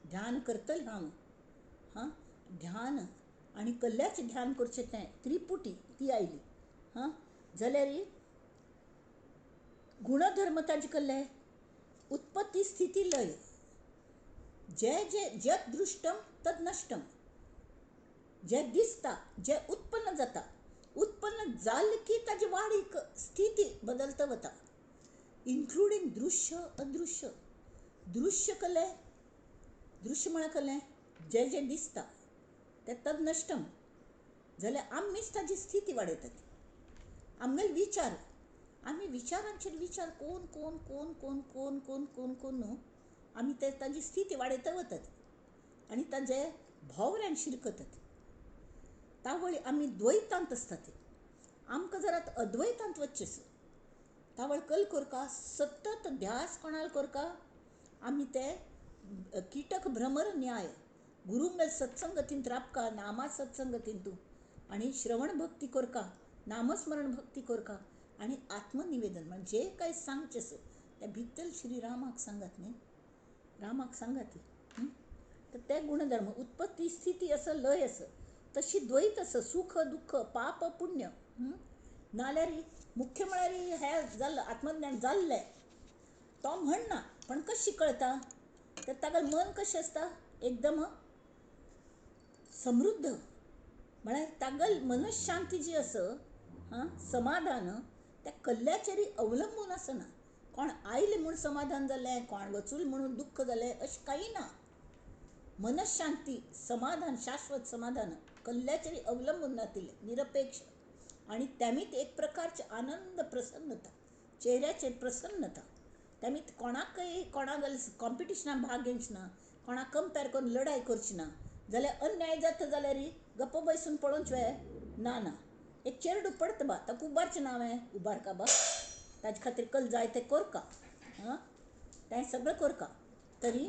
ध्यान करतलें हांव. हां, ध्यान आनी कल्ल्याचें ध्यान करचें तें त्रिपुटी ती आयली. हां, जाल्यार गुणधर्म ताजे कसले? उत्पत्ती स्थिती लय, जे जे जत दृश्टम तद नश्टम, जें दिसता जें उत्पन्न जाता, उत्पन्न जालें की ताजी वाडीक स्थिती बदलता वता, इन्क्लुडींग दृश्य अदृश्य. दृश्य कसलें? दृश्य म्हळ्यार कसलें? जें जें दिसता तें तद नश्टम जाल्यार आमीच ताजी स्थिती वाडयतात. आमगेले विचार, आमी विचारांचेर विचार कोन कोन कोन कोन कोन कोन कोन कोन न्हू आमी ते ताजी स्थिती वाडयता वतात आनी ताजे भोंवऱ्यान शिरकतात. तावळी आमी द्वैतांत आसतात. आमकां जर आतां अद्वैतांत वचचें आसा, तावळ कल करका सतत ध्यास कोणाल करका आमी ते कीटक भ्रमर न्याय गुरुंगेल सत्संगतींत राबका, नामा सत्संगतींतू, आनी श्रवण भक्ती करका, नामस्मरण भक्ती करका आनी आत्मनिवेदन म्हणजे जे काय सांगचें आसा तें भितर श्री रामाक सांगात न्ही, रामाक सांगात. तर ते गुणधर्म उत्पत्ती स्थिती आसा, लय आसा, तशी द्वैत आसा, सुख दुःख पाप पुण्य. नाल्यार मुख्य म्हळ्यार हें जाल्लें आत्मज्ञान जाल्लें तो म्हणना, पण कशी कळता तर ताका मन कशें आसता एकदम समृद्ध, म्हळ्यार तागल मनशांती जी आसा हां समाधान त्या कल्ल्याचेर अवलंबून आसना. कोण आयलें म्हूण समाधान जालें, कोण वचूल म्हणून दुख्ख जालें अशें कांय ना. मनशांती समाधान, शाश्वत समाधान कल्ल्याचेर अवलंबून नातिल्लें, निरपेक्ष, आनी त्यामीत एक प्रकारचे आनंद प्रसन्नता, चेहऱ्याचेर प्रसन्नता. त्यामीत कोणाकय कोणाक कॉम्पिटिशनाक भाग घेवचें ना, कोणाक कंपेर करून लढाय करची ना, जाल्यार अन्याय जाता जाल्यार गप्प बसून पळोवचें ना. ना एक चेरडू पडटा बा, ताका उबारचें ना हांवें, उबारका बा, ताजे खातीर कल जाय तें करका, हां तें सगळें करका. तरी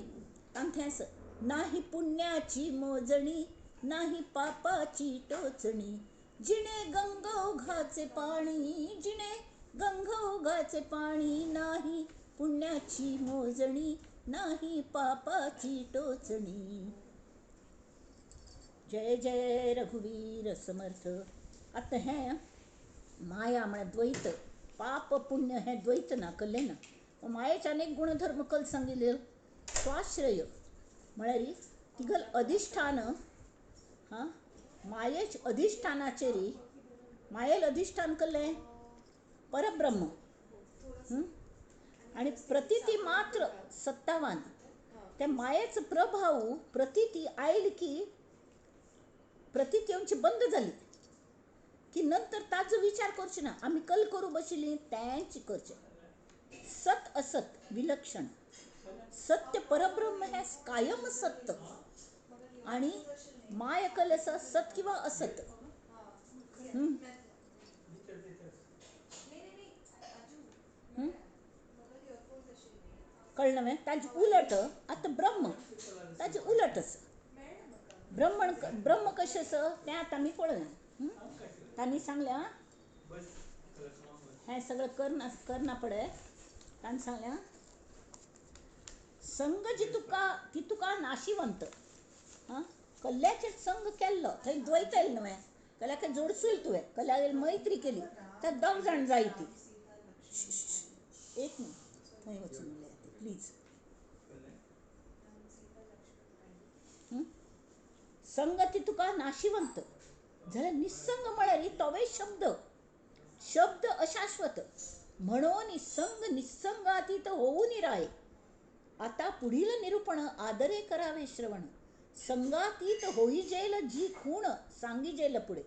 तांकां थंय आसा नाही पुण्याची मोजणी, नाही पापाची टोचणी, जिणे गंगोघाचे पाणी, जिणे गंगोघाचे पाणी, नाही पुण्याची मोजणी, नाही पापाची टोचणी. जय जय रघुवीर समर्थ. आतां हें माया म्हळ्यार द्वैत, पाप पुण्य हें द्वैत ना, कल्लें ना. मायेचे अनेक गुणधर्म कल सांगिल्ले. स्वाश्रय म्हळ्यार तिगल अधिष्ठान, हां मायेच अधिष्ठानाचेर, मायेल अधिष्ठान कल्लें परब्रह्म, आनी प्रतिती मात्र सत्तावान. त्या मायेचो प्रभाव प्रतिती आयली की प्रतिती आमची बंद जाली की नंतर ताजो विचार करचो ना, आमी कल करूं बशिल्लीं तेंच करचें. सत असत विलक्षण, सत्य परब्रह्म हें कायम सत्य, आनी माया कल आसा सत किंवा असत. कळ्ळें न्हय? ताजें उलट आतां ब्रह्म, ताजें उलट आसा. ब्रह्मण ब्रह्म कशें आसा तें आतां आमी पळोवया. तांणी सांगलें हें सगळें करना करना पडे. तांणी सांगलें संग जी तुका ती तुका नाशिवंत, हां कल्ल्याचेर संग केल्लो थंय द्वैत आयलें न्हय, कल्याक जोडसूल तुवें, कल्याक मैत्री केली तर दोग जाण जाय ती. एक मिनट थंय वचून उलयात प्लीज. संगती तुका नाशिवंत जाल्यार निसंग म्हळ्यार तोवय शब्द, शब्द अशाश्वत, म्हणून संग निसंगातीत होऊन राय. आता पुढील निरूपण आदरे करावे श्रवण, संगातीत होईजेल जी खूण सांगिजेल पुढे.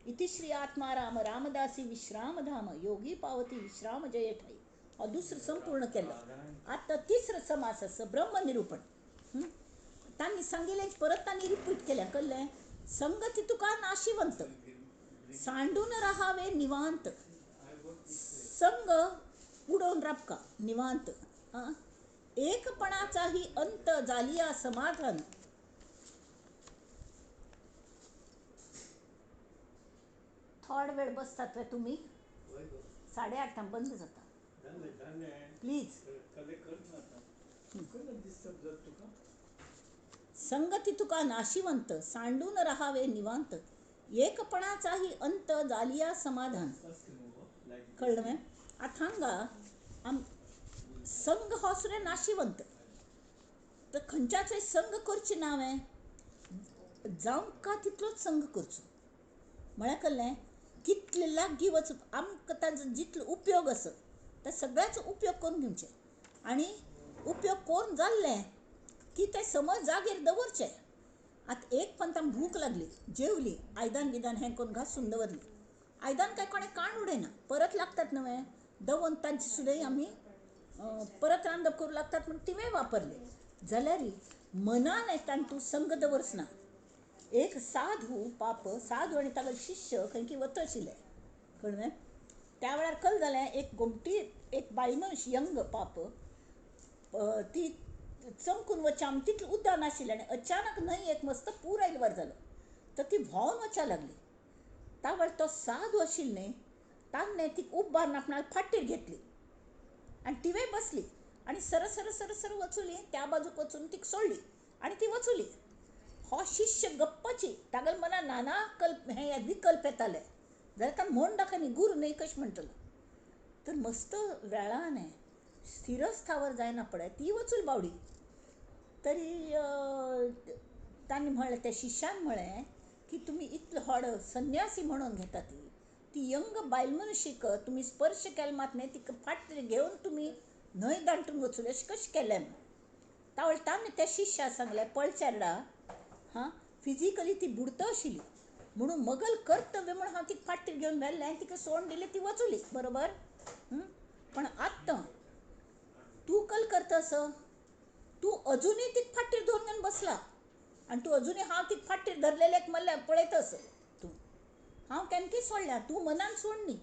इति श्री आत्माराम रामदासी विश्रामधाम योगी पावती विश्राम जय ठाई. हो दुसरं संपूर्ण केलं. आता तिसरं समास आसा ब्रह्मनिरूपण. तांणी सांगिल्लें परत तांणी रिपीट केलें. कळ्ळें? संगती तुका नाशिवंत, सांडून राहावे निवांत, संग उडोवन राबका निवांत, आं एकपणाचाही अंत जालिया समाधान. थोड वेळ बसतात वे तुमी, 8:30 बंद जाता. प्लीज. संगती तुका नाशिवंत, सांडून राहावे निवांत, एकपणाचाही अंत जालिया समाधान. कळ्ळें? आतां हांगा आम संग हो सुद्दां नाशिवंत, तर खंयच्याच संग करचें ना हांवें, जावंक का तितलोच संग करचो. म्हळ्यार कळ्ळें? कितले लागीं वच आमकां ताजो जितलो उपयोग आसा त्या सगळ्याचो उपयोग करून घेवचें, आनी उपयोग करून जाल्लें की तें समज जागेर दवरचें. आतां एक पंतांक भूक लागली, जेवली, आयदन बिदान हें करून घासून दवरली, आयदन काय कोणें काण उडयना, परत लागतात न्हय, दवरून तांचे सुद्दां आमी परत रांदप करूं लागतात म्हूण तिवें वापरले. जाल्यार मनान तांतूं संग दवरच ना. एक साधू पाप, साधू आनी तागेलो शिष्य खंय की वता आशिल्ले, कळ्ळें? त्या वेळार कल जालें, एक गोमटी एक बायल मनीस यंग पाप ती चमकून वचच्या आम तितलें उदक नाशिल्लें आनी अचानक न्हंय एक मस्त पूर आयलो वर जालो, तर ती व्हांवन वचपाक लागली. त्या वेळार तो साधू आशिल्लो न्हय, ताणें ती उबारून आपणाल्या फाटीर घेतली आनी तिवें बसली आनी सर सर सर सर वचुली त्या बाजूक वचून तिका सोडली आनी ती वचुली. हो शिष्य गप्पाची तागेले मनान नाना कल्प हे विकल्प येताले जाल्यार ताका म्हण दाखय न्ही, गुरू न्हय कशें म्हणटलो. तर मस्त वेळान स्थिरस्थावर जायना पळय ती वचूल बावडी. तरी तांणी म्हणलें, त्या शिष्यान म्हळें की तुमी इतलो व्हड संन्यासी म्हणून घेता ती ती यंग बायल मनुशीक तुमी स्पर्श केलो मात न्हय, तिका फाट घेवन तुमी न्हंय दांटून वचूल अशें कशें केलें म्हूण. तावळ ताणें त्या शिष्या सांगलें, पळय चेरडा, हां फिजिकली ती बुडत आशिल्ली म्हणून मगल कर्तव्य म्हणून हांव तिका फाटीर घेवन व्हेलें आनी तिका सोड दिलें, ती वचुली, बरोबर. पण आत्तां तूं कल करता असो, तूं अजुनूय तिका फाटीर धरून घेवन बसला आनी तूं अजुनूय हांव तिका फाटीर धरलेल्याक म्हणल्यार पळयता असो तूं, हांव केन्ना सोडल्या, तूं मनान सोड न्ही.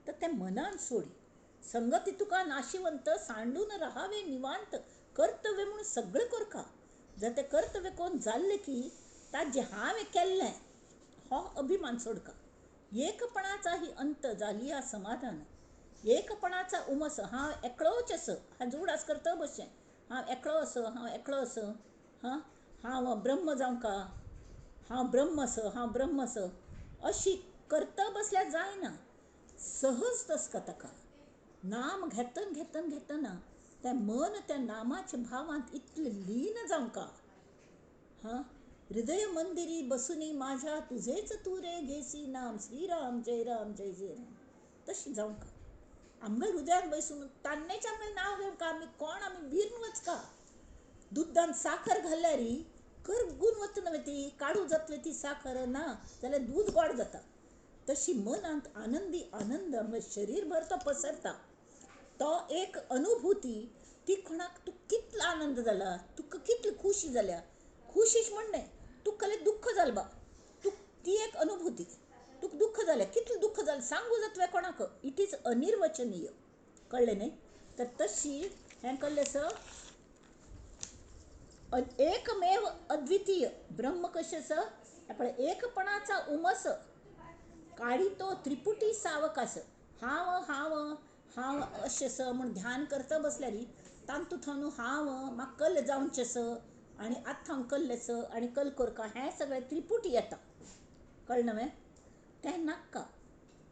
तर तें मनान सोडी संगती तुका नाशिवंत सांडून राहावे निवांत, कर्तव्य म्हणून सगळें करका. जर तें कर्तव्य कोण जाल्लें की ताजें हांवें केल्लें हो अभिमान सोडका. एकपणाचा ही अंत जाली या समाधान, एकपणाचा उमस, हांव एकलोच असो, हाजो उडास करता बशें, हांव एकलो असो, हांव एकलो असो, हां हांव ब्रह्म जावंका, हांव ब्रह्म असो, हांव ब्रह्म असो, अशी करता बसल्यार जायना. सहज तसका ताका नाम घेतन घेतन घेतना तें मन त्या नामाच्या भावांत इतलें लीन जावंका. हां हृदय मंदिरी बसुनी माझ्या तुझेच तू रे घेसी नाम, श्रीराम जय राम जय जय राम, तशी जावंका. आमगे हृदयान बसून तान्नेच आमगे नांव घेवंका, आमी कोण, आमी बीर्न वचका. दुद्दान साखर घाल्यार करगून वता न्हय ती, काडू जातली ती साखर ना जाल्यार दूद गोड जाता. तशी मनांत आनंदी आनंद आमगे शरीरभर तो पसरता, तो एक अनुभूती ती कोणाक तुका कितलो आनंद जाला, तुका कितली खुशी जाल्या, खुशीच म्हण न्हय, तुका कसलें दुख्ख जालें बा, तुका ती एक अनुभूती, तुका दुख्ख जालें, कितलें दुख्ख जालें सांगू जातलें कोणाक, it is अनिर्वचनीय, कळ्ळें न्हय. तर तशी हें कळ्ळें सर, एकमेव अद्वितीय ब्रह्म कशें आसा पळय, एकपणाचा उमस काडी तो त्रिपुटी सावकास, हांव हांव हांव अशें आसा म्हूण ध्यान करता बसल्यार तांतू थावन हांव म्हाका कल्ल जावचें आसा आनी आतां हांव कल्ल आसा आनी कल करका, हें सगळें त्रिपुटी येता, कळ्ळें न्हय. तें नाका,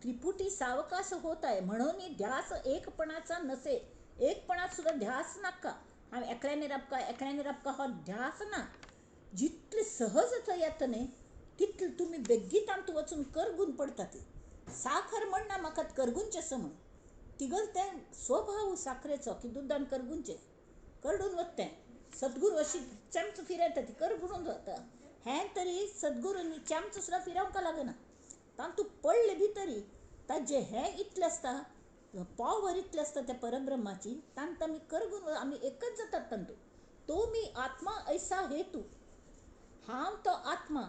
त्रिपुटी सावकास होत आहे म्हणून ध्यास एकपणाचा नसे, एकपणात सुद्दां ध्यास नाका, हांव एकल्याने राबका एकल्याने राबका हो ध्यास ना. जितले सहज थंय येता न्हय तितले तुमी बेगीन तांतू वचून करगून पडटा ती. साखर म्हणना म्हाका करगुनचें आसा म्हूण, तिगल तें स्वभाव साखरेचो की दुद्दान करगुनचें, करडून वता तें. सद्गुरू अशी चमचो फिरयता ती करगुनून वता, हें तरी सद्गुरूंनी चमचो सुद्दां फिरोवंक लागना, तांतू पडले भितरी ताजें हें इतलें आसता, पॉवर इतलें आसता त्या परब्रह्माची, तांत आमी करगून आमी एकच जातात तांतू. तो मी आत्मा ऐसा हेतू, हांव तो आत्मा,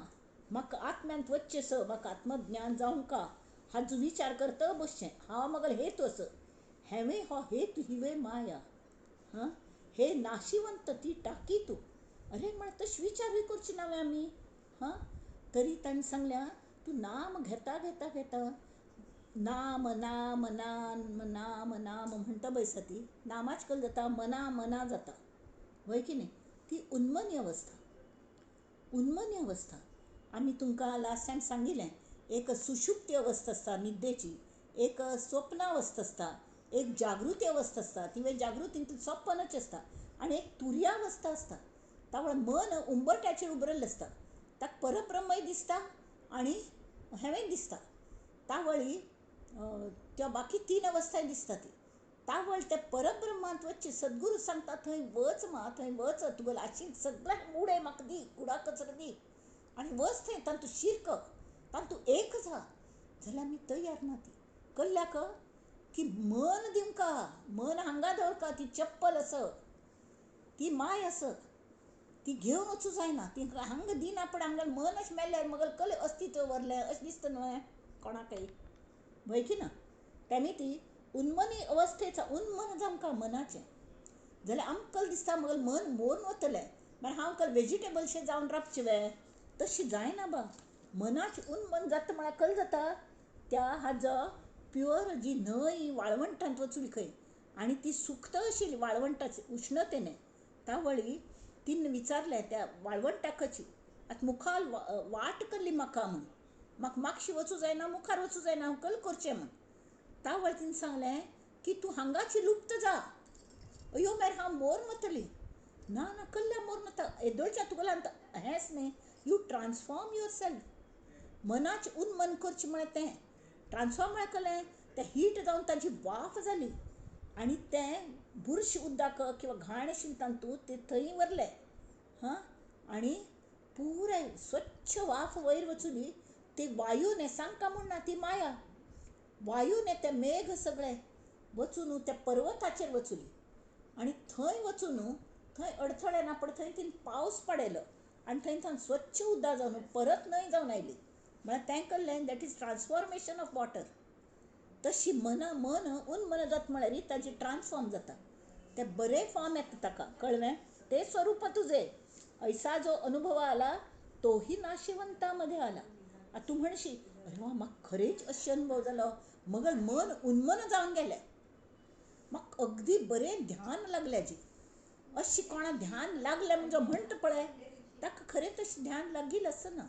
म्हाका आत्म्यांत वचचें स, म्हाका आत्मज्ञान जावंका, हाजो विचार करता बसचें, हांव मगल हेतू असो, हेंवूय हो हेतू हिवूय माया, हां हे नाशिवंत ती टाकी तूं. अरे म्हण तशें विचारूय करचे ना आमी. हां तरी ताणें सांगल्या तूं नाम घेता घेता घेता नाम नाम नाम नाम नाम म्हणटा बैसा ती नामाच कल जाता, मना मना जाता, वय की न्ही. ती उन्मनी अवस्था, उन्मनी अवस्था. आमी तुमकां लास्ट टायम सांगिल्लें, एक सुषुप्ती अवस्था आसता न्हिदेची, एक स्वप्नावस्था आसता, एक जागृती अवस्था आसता, ती जागृतींत सपनच आसता, आनी एक तुर्यावस्था आसता. तावळ मन उंबरट्याचेर उबरल्लें आसता, ताका परब्रह्मय दिसता आनी हेंवूय दिसता. तावळी त्या बाकी तीन अवस्थाय दिसता ती. तावळ ते परब्रह्मांत वचचें, सद्गुरू सांगता थंय वच मा, थंय वच, तुगेलो आशिल्लें सगळें उडय म्हाका दी, कुडा कचरो दी आनी वच थंय, तातूंत शिरक, तातूंत एक जा. जाल्यार आमी तयार ना ती कल्ल्याक की मन दिवंका, मन हांगा दवरका, ती चप्पल आस, ती माय आस, ती घेवन वचूं जायना, ती हांगा दिना पण हांगा मन अशें मेल्यार मगल कले अस्तित्व वरलें अशें दिसता न्हय कोणाकय, वय की ना. तेमी ती उन्मनी अवस्थेचा उन्मन जावंका मनाचें, जाल्यार आमकां कल दिसता मगल मन मोरून वतलें, मागीर हांव कल वेजिटेबलशें जावन रावचें वे, तशें जायना बा. मनाचें उन्मन जाता म्हळ्यार कल जाता त्या हाजो प्युअर जी न्हंय वाळवंटांत वचून खंय आनी ती सुकता अशी वाळवंटाचे उश्णतेने, तावळी तिन विचारलें त्या वाळवंटाकची, आतां मुखार वाट करली म्हाका म्हूण, म्हाका मागशी वचूं जायना, मुखार वचूं जायना, हांव कल करचें म्हूण. तावळ तिणें सांगलें की तूं हांगाची लुप्त जा, अयो मेर हांव मोर वतली. ना ना कल्ल्या मोर वता, येदोळच्या तुगेल्यान हेंच न्ही, you transform your self. मनाचें उन्मन करचें म्हळ्यार तें ट्रान्सफॉर्म म्हळ्यार कलें तें हीट जावन ताजी वाफ जाली आनी तें बुरशें उदक किंवा घाण आशिल्लें तातूंत तें थंय व्हरलें. हां, आनी पुराय स्वच्छ वाफ वयर वचुली. ते वायूने सांगका म्हूण ना, ती माया वायूने ते मेघ सगळे वचून त्या पर्वताचेर वचुली आनी थंय वचून थंय अडथळे ना पण थंय तिणें पावस पडयलो आनी थंय थंय स्वच्छ उदक जावन परत न्हंय जावन आयली. म्हळ्यार तें कल्लें that is transformation of water. तशी मना मन उन्मन जाता म्हळ्यार ताजी ट्रान्सफॉर्म जाता, तें बरें फॉर्म येता ताका. कळ्ळें? ते स्वरूप तुझे ऐसा जो अनुभव आला तोही नाशिवंतामध्ये आला. आतां तूं म्हणशी अरे वा म्हाका खरेंच अशें अनुभव जालो, मगर मन उन्मन जावन गेलें, म्हाका अगदी बरें ध्यान लागलें. जी अशी कोणा ध्यान लागलें म्हणजे म्हणटा पळय ताका खरें तशें ध्यान लागील आसना.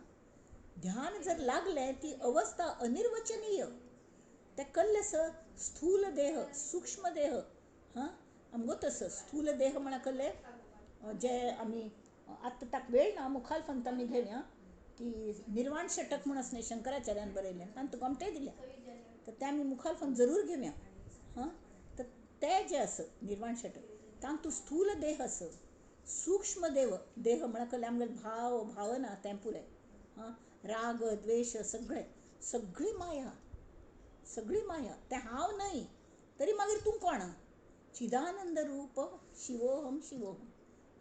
ध्यान जर लागलें ती अवस्था अनिर्वचनीय. तें कल्लें सर स्थूल देह सूक्ष्म देह. हां, आमगो तसो स्थूल देह म्हळ्यार कल्लें जे आमी आतां ताका वेळ ना, मुखार फक्त आमी घेवया की निर्वाण षटक म्हूण आसलें शंकराचार्यान बरयलें, तांतूं गोमटें दिलें, तर तें आमी मुखार फक्त जरूर घेवया. हां, तर तें जें आसा निर्वाण षटक तातूंत स्थूल देह आसा, सूक्ष्म देव देह म्हळ्यार कल्लें आमगेलें भाव भावना तें पुराय. हां, राग द्वेश सगळें, सगळी माया, सगळी माया. तें हांव न्हय तरी मागीर तूं कोण? चिदानंद रूप शिवोहम शिवोहम.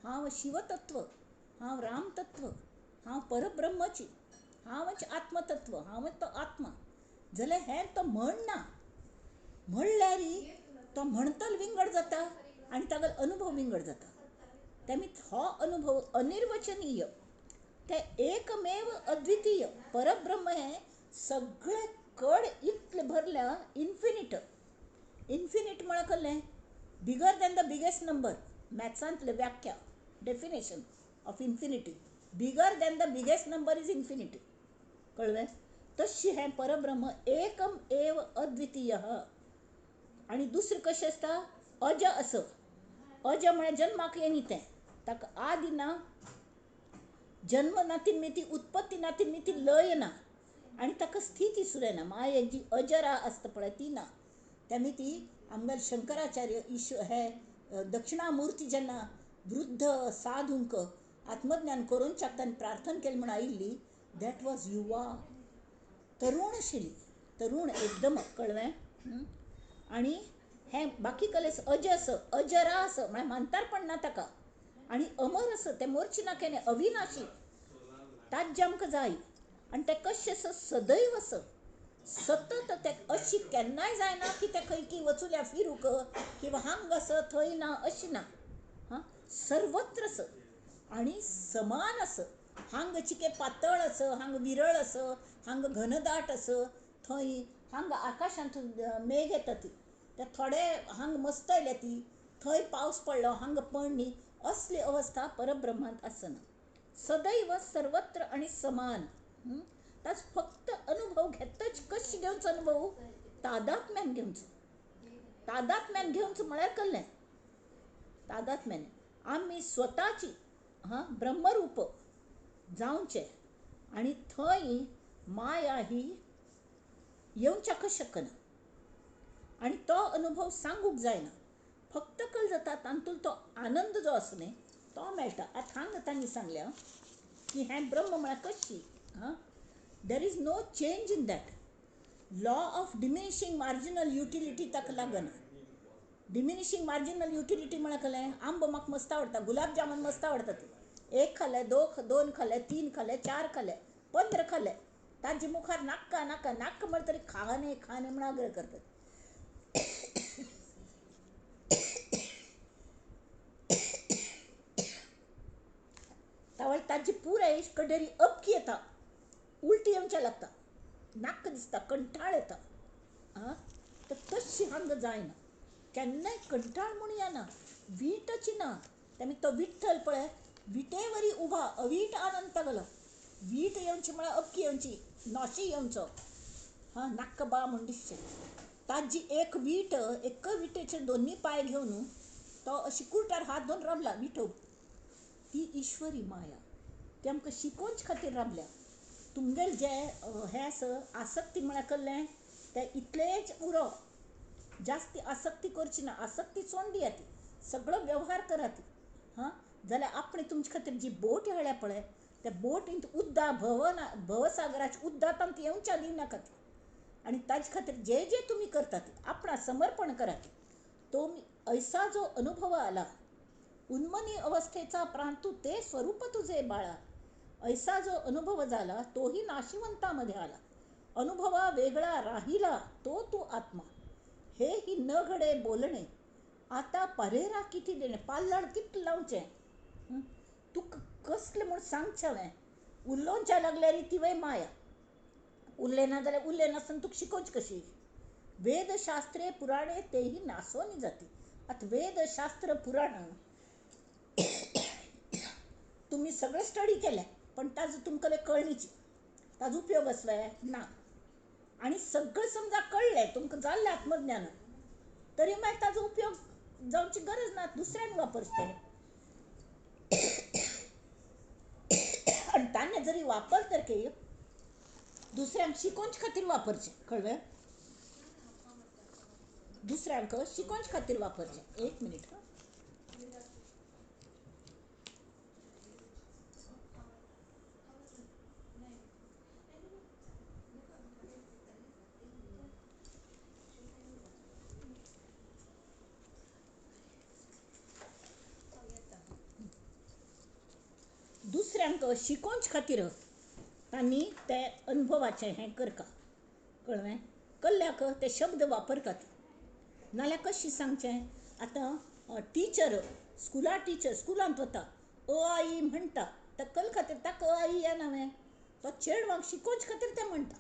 हांव शिवतत्व, हांव रामतत्व, हांव परब्रह्मची, हांवच आत्मतत्व, हांवच तो आत्मा. जाल्यार हें तो म्हणना, म्हणल्यार तो म्हणतल विंगड जाता आनी तागेलो अनुभव विंगड जाता. तेमी हो अनुभव अनिर्वचनीय, ते एकमेव अद्वितीय परब्रह्म हें सगळे कड इतलें भरल्या इन्फिनीट. इन्फिनीट म्हळ्यार कळ्ळें bigger than the biggest number. मॅथ्सांतले व्याख्या definition of infinity, bigger than the biggest number is infinity. कळ्ळें? तशी हें परब्रह्म एकम एव अद्वितीय. आनी दुसरें कशें आसता अज आस. अज म्हळ्यार जन्माक येनी तें, ताका आदि ना, जन्म ना ती उत्पत्ती ना ती लय ना आनी ताका स्थिती सुद्दां ना. माये जी अजरा आसता पळय ती ना. तेमी ती आमगेले शंकराचार्य ईश्वर हे दक्षिणामूर्ती जेन्ना वृद्ध साधूंक आत्मज्ञान करून तांणी प्रार्थना केली म्हूण आयिल्ली, that was युवा, तरूण आशिल्ली, तरूण एकदम. कळ्ळें? आनी हें बाकी कले अज आस, अजरा आस म्हळ्यार मानतारपण ना ताका, आनी अमर आस, तें मोरचें ना केन्ना, अविनाशी, ताज्जें आमकां जाय. आनी तें कशें आसा सदैव आसा, सतत तें अशी केन्नाय जायना की तें खंय की वचुल्या फिरूंक किंवा हांग आसा थंय ना, अशी ना. हां, सर्वत्र आसा आनी समान आसा. हांग चिके पातळ आसा, हांग विरळ आसा, हांग घनदाट आसा, थंय हांग आकाशांत मेघ येता ती, ते थोडे हांग मस्त आयल्या ती, थंय पावस पडलो हांग पडणी, असली अवस्था परब्रह्मांत आसना. सदैव सर्वत्र आनी समान. ताच फक्त अनुभव घेतच. कशी घेवचो अनुभव? तादात्म्यान घेवचो. तादात्म्यान घेवचो म्हळ्यार कळ्ळें तादात्म्यान आमी स्वताची हां ब्रह्मरूप जावचें आनी थंय माया ही येवच्याकच शकना आनी तो अनुभव सांगूंक जायना. फक्त कल जाता तातूंत तो आनंद जो आसा न्ही तो मेळटा. आतां हांगा तांणी सांगल्या की हें ब्रह्म म्हळ्यार कशी, हां, there is no change in that. Law of diminishing marginal utility ताका लागना. डिमिनिशींग मार्जिनल युटिलिटी म्हळ्यार कळ्ळें, आंबो म्हाका मस्त आवडटा, गुलाब जामून मस्त आवडटा, ती एक खालें, दोन खालें, तीन खालें, चार खालें, 15 खालें, ताजे मुखार नाका नाका नाका म्हळ्यार तरी खाने खाने म्हण आग्रह करतात. तावळ ताजी पुराय कडेरी अपकी येता, उलटी येवच्या लागता, नाक दिसता, कंठाळ येता. आं, तर तशी हांगा जायना, केन्नाय कंठाळ म्हूण येना, वीटची ना. तेमी तो विठ्ठल पळय विटेवरी उभा अवीट आनंद गलो. वीट येवची म्हळ्यार अबकी येवची, नोशी येवचो, हां नाक्क बा म्हूण दिसचें. ताजी एक वीट, एक विटेचे दोन्ही पांय घेवन तो अशी कुर्टार हात धरून राबला विटो. ती ईश्वरी माया ती आमकां शिकोवचे खातीर राबल्या. तुमगेले जे हें आसा आसक्ती म्हळ्यार कसलें तें इतलेंच उरोवप, जास्ती आसक्ती करची ना, आसक्ती सोडून दियात, सगळो व्यवहार करात. हां जाल्यार आपणें तुमचे खातीर जी बोट हाडल्या पळय त्या बोटींत उद्दा भवना भवसागराचे उद्दा तांकां येवच्या दिवनाकात. आनी ताजे खातीर जे जे तुमी करतात आपणा समर्पण करात. तो ऐसा जो अनुभव आला उन्मनी अवस्थेचा प्रांतू ते स्वरूप तुझे बाळा, ऐसा जो अनुभव झाला तोही नाशिवंतामध्ये आला. अनुभवा वेगळा राहिला तो तू आत्मा, हे ही न घडे बोलणे आता परेरा किती देणे. पाल्लड कितलें लावचें तुका कसलें म्हूण सांगचें हांवें. उलोवच्या लागल्यार तिवय माया, उरलें ना जाल्यार उरलें नासतना तुका शिकोवची कशी. वेदशास्त्रे पुराणे तेही नासोनी जाती. आतां वेदशास्त्र पुराण तुमी सगळें स्टडी केलें पण ताजो तुमकां कळणीची ताजो उपयोग आसलो ना. आनी सगळें समजा कळ्ळें तुमकां जाल्लें आत्मज्ञान तरी मागीर ताजो उपयोग जावची गरज ना, दुसऱ्यान वापरचें तें. आनी ताणें जरी वापर तर दुसऱ्यांक शिकोवचे खातीर वापरचें, कळ्ळें? दुसऱ्यांक शिकोवचे खातीर वापरचें. एक मिनीट. दुसऱ्यांक शिकोवचे खातीर तांणी ते अनुभवाचें हें करका, कळ्ळें? कल्ल्याक ते शब्द वापरतात. नाल्यार कशें सांगचें आतां टिचर स्कुला टिचर स्कुलांत वता अ आ इ म्हणटा, त्या कल खातीर ताका अ आ इ येना वे, तो चेडवांक शिकोवचे खातीर तें म्हणटा.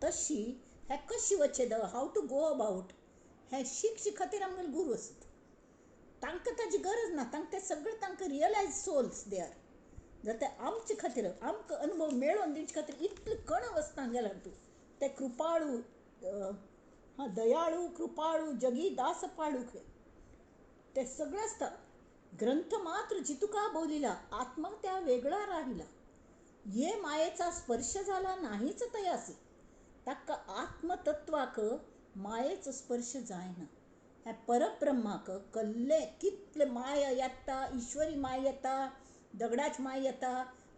तशी हें कशी वचचें the how to go about हें शिकचे खातीर आमगेले गुरू आसता. तांकां ताजी गरज ना, तांकां तें सगळें तांकां रियलायज सोल्स they are. जाल्यार ते आमचे खातीर आमकां अनुभव मेळोवन दिवचे खातीर इतलें कण वचना गेल्यार तूं ते कृपाळू, हां दयाळू कृपाळू जगी दास पाळू ते सगळें आसता. ग्रंथ मात्र जितुका बोलिला आत्मा त्या वेगळा राहिला, ये मायेचा स्पर्श झाला नाहीच तयासी. ताका आत्मतत्वाक मायेचो स्पर्श जायना. ह्या परब्रह्माक कल्ले कितले माया येता, ईश्वरी माया येता, दगडाची माय येता,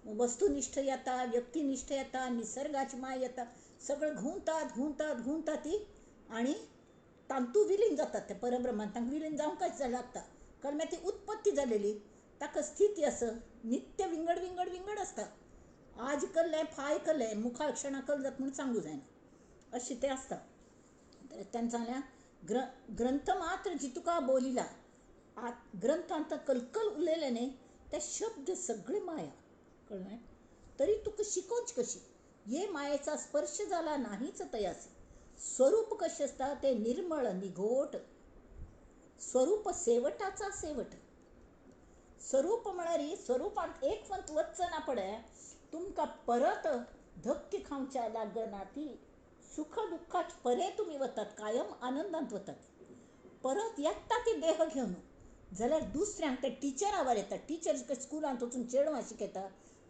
वस्तुनिष्ठ येता, व्यक्तिनिष्ठ येता, निसर्गाची माय येता, सगळें घुंवतात घुंवतात घुंवतात ती आनी तांतू विलीन जातात. ते परब्रह्मान तांकां विलीन जावंकच लागता, कारण मागीर ती उत्पत्ती जालेली ताका स्थिती आसा नित्य विंगड विंगड विंगड आसता. आज कल्लें फाय कल्लें मुखार क्षणा कल जाता म्हूण सांगू जायना अशें तें आसता. तर ताणें सांगलें ग्रंथ मात्र जितुका बोलिला, ग्रंथांत कलकल उलयलें न्ही ते शब्द सगळे माया, कळ्ळें? तरी तुका शिकोवची कशी. ये मायेचा स्पर्श झाला नाहीच तयासी. स्वरूप कशें आसता तें निर्मळ निघोट, स्वरूप सेवटाचा सेवट. स्वरूप म्हळ्यार स्वरुपांत एक पंत वचना पडे तुमकां परत धक्के खावच्या लागना, ती सुख दुःखाच परे तुमी वतात, कायम आनंदांत वतात. परत येता ती देह घेवन जाल्यार दुसऱ्यांक ते टिचरावर येतात. टिचर स्कुलांत वचून चेडवां शिकयता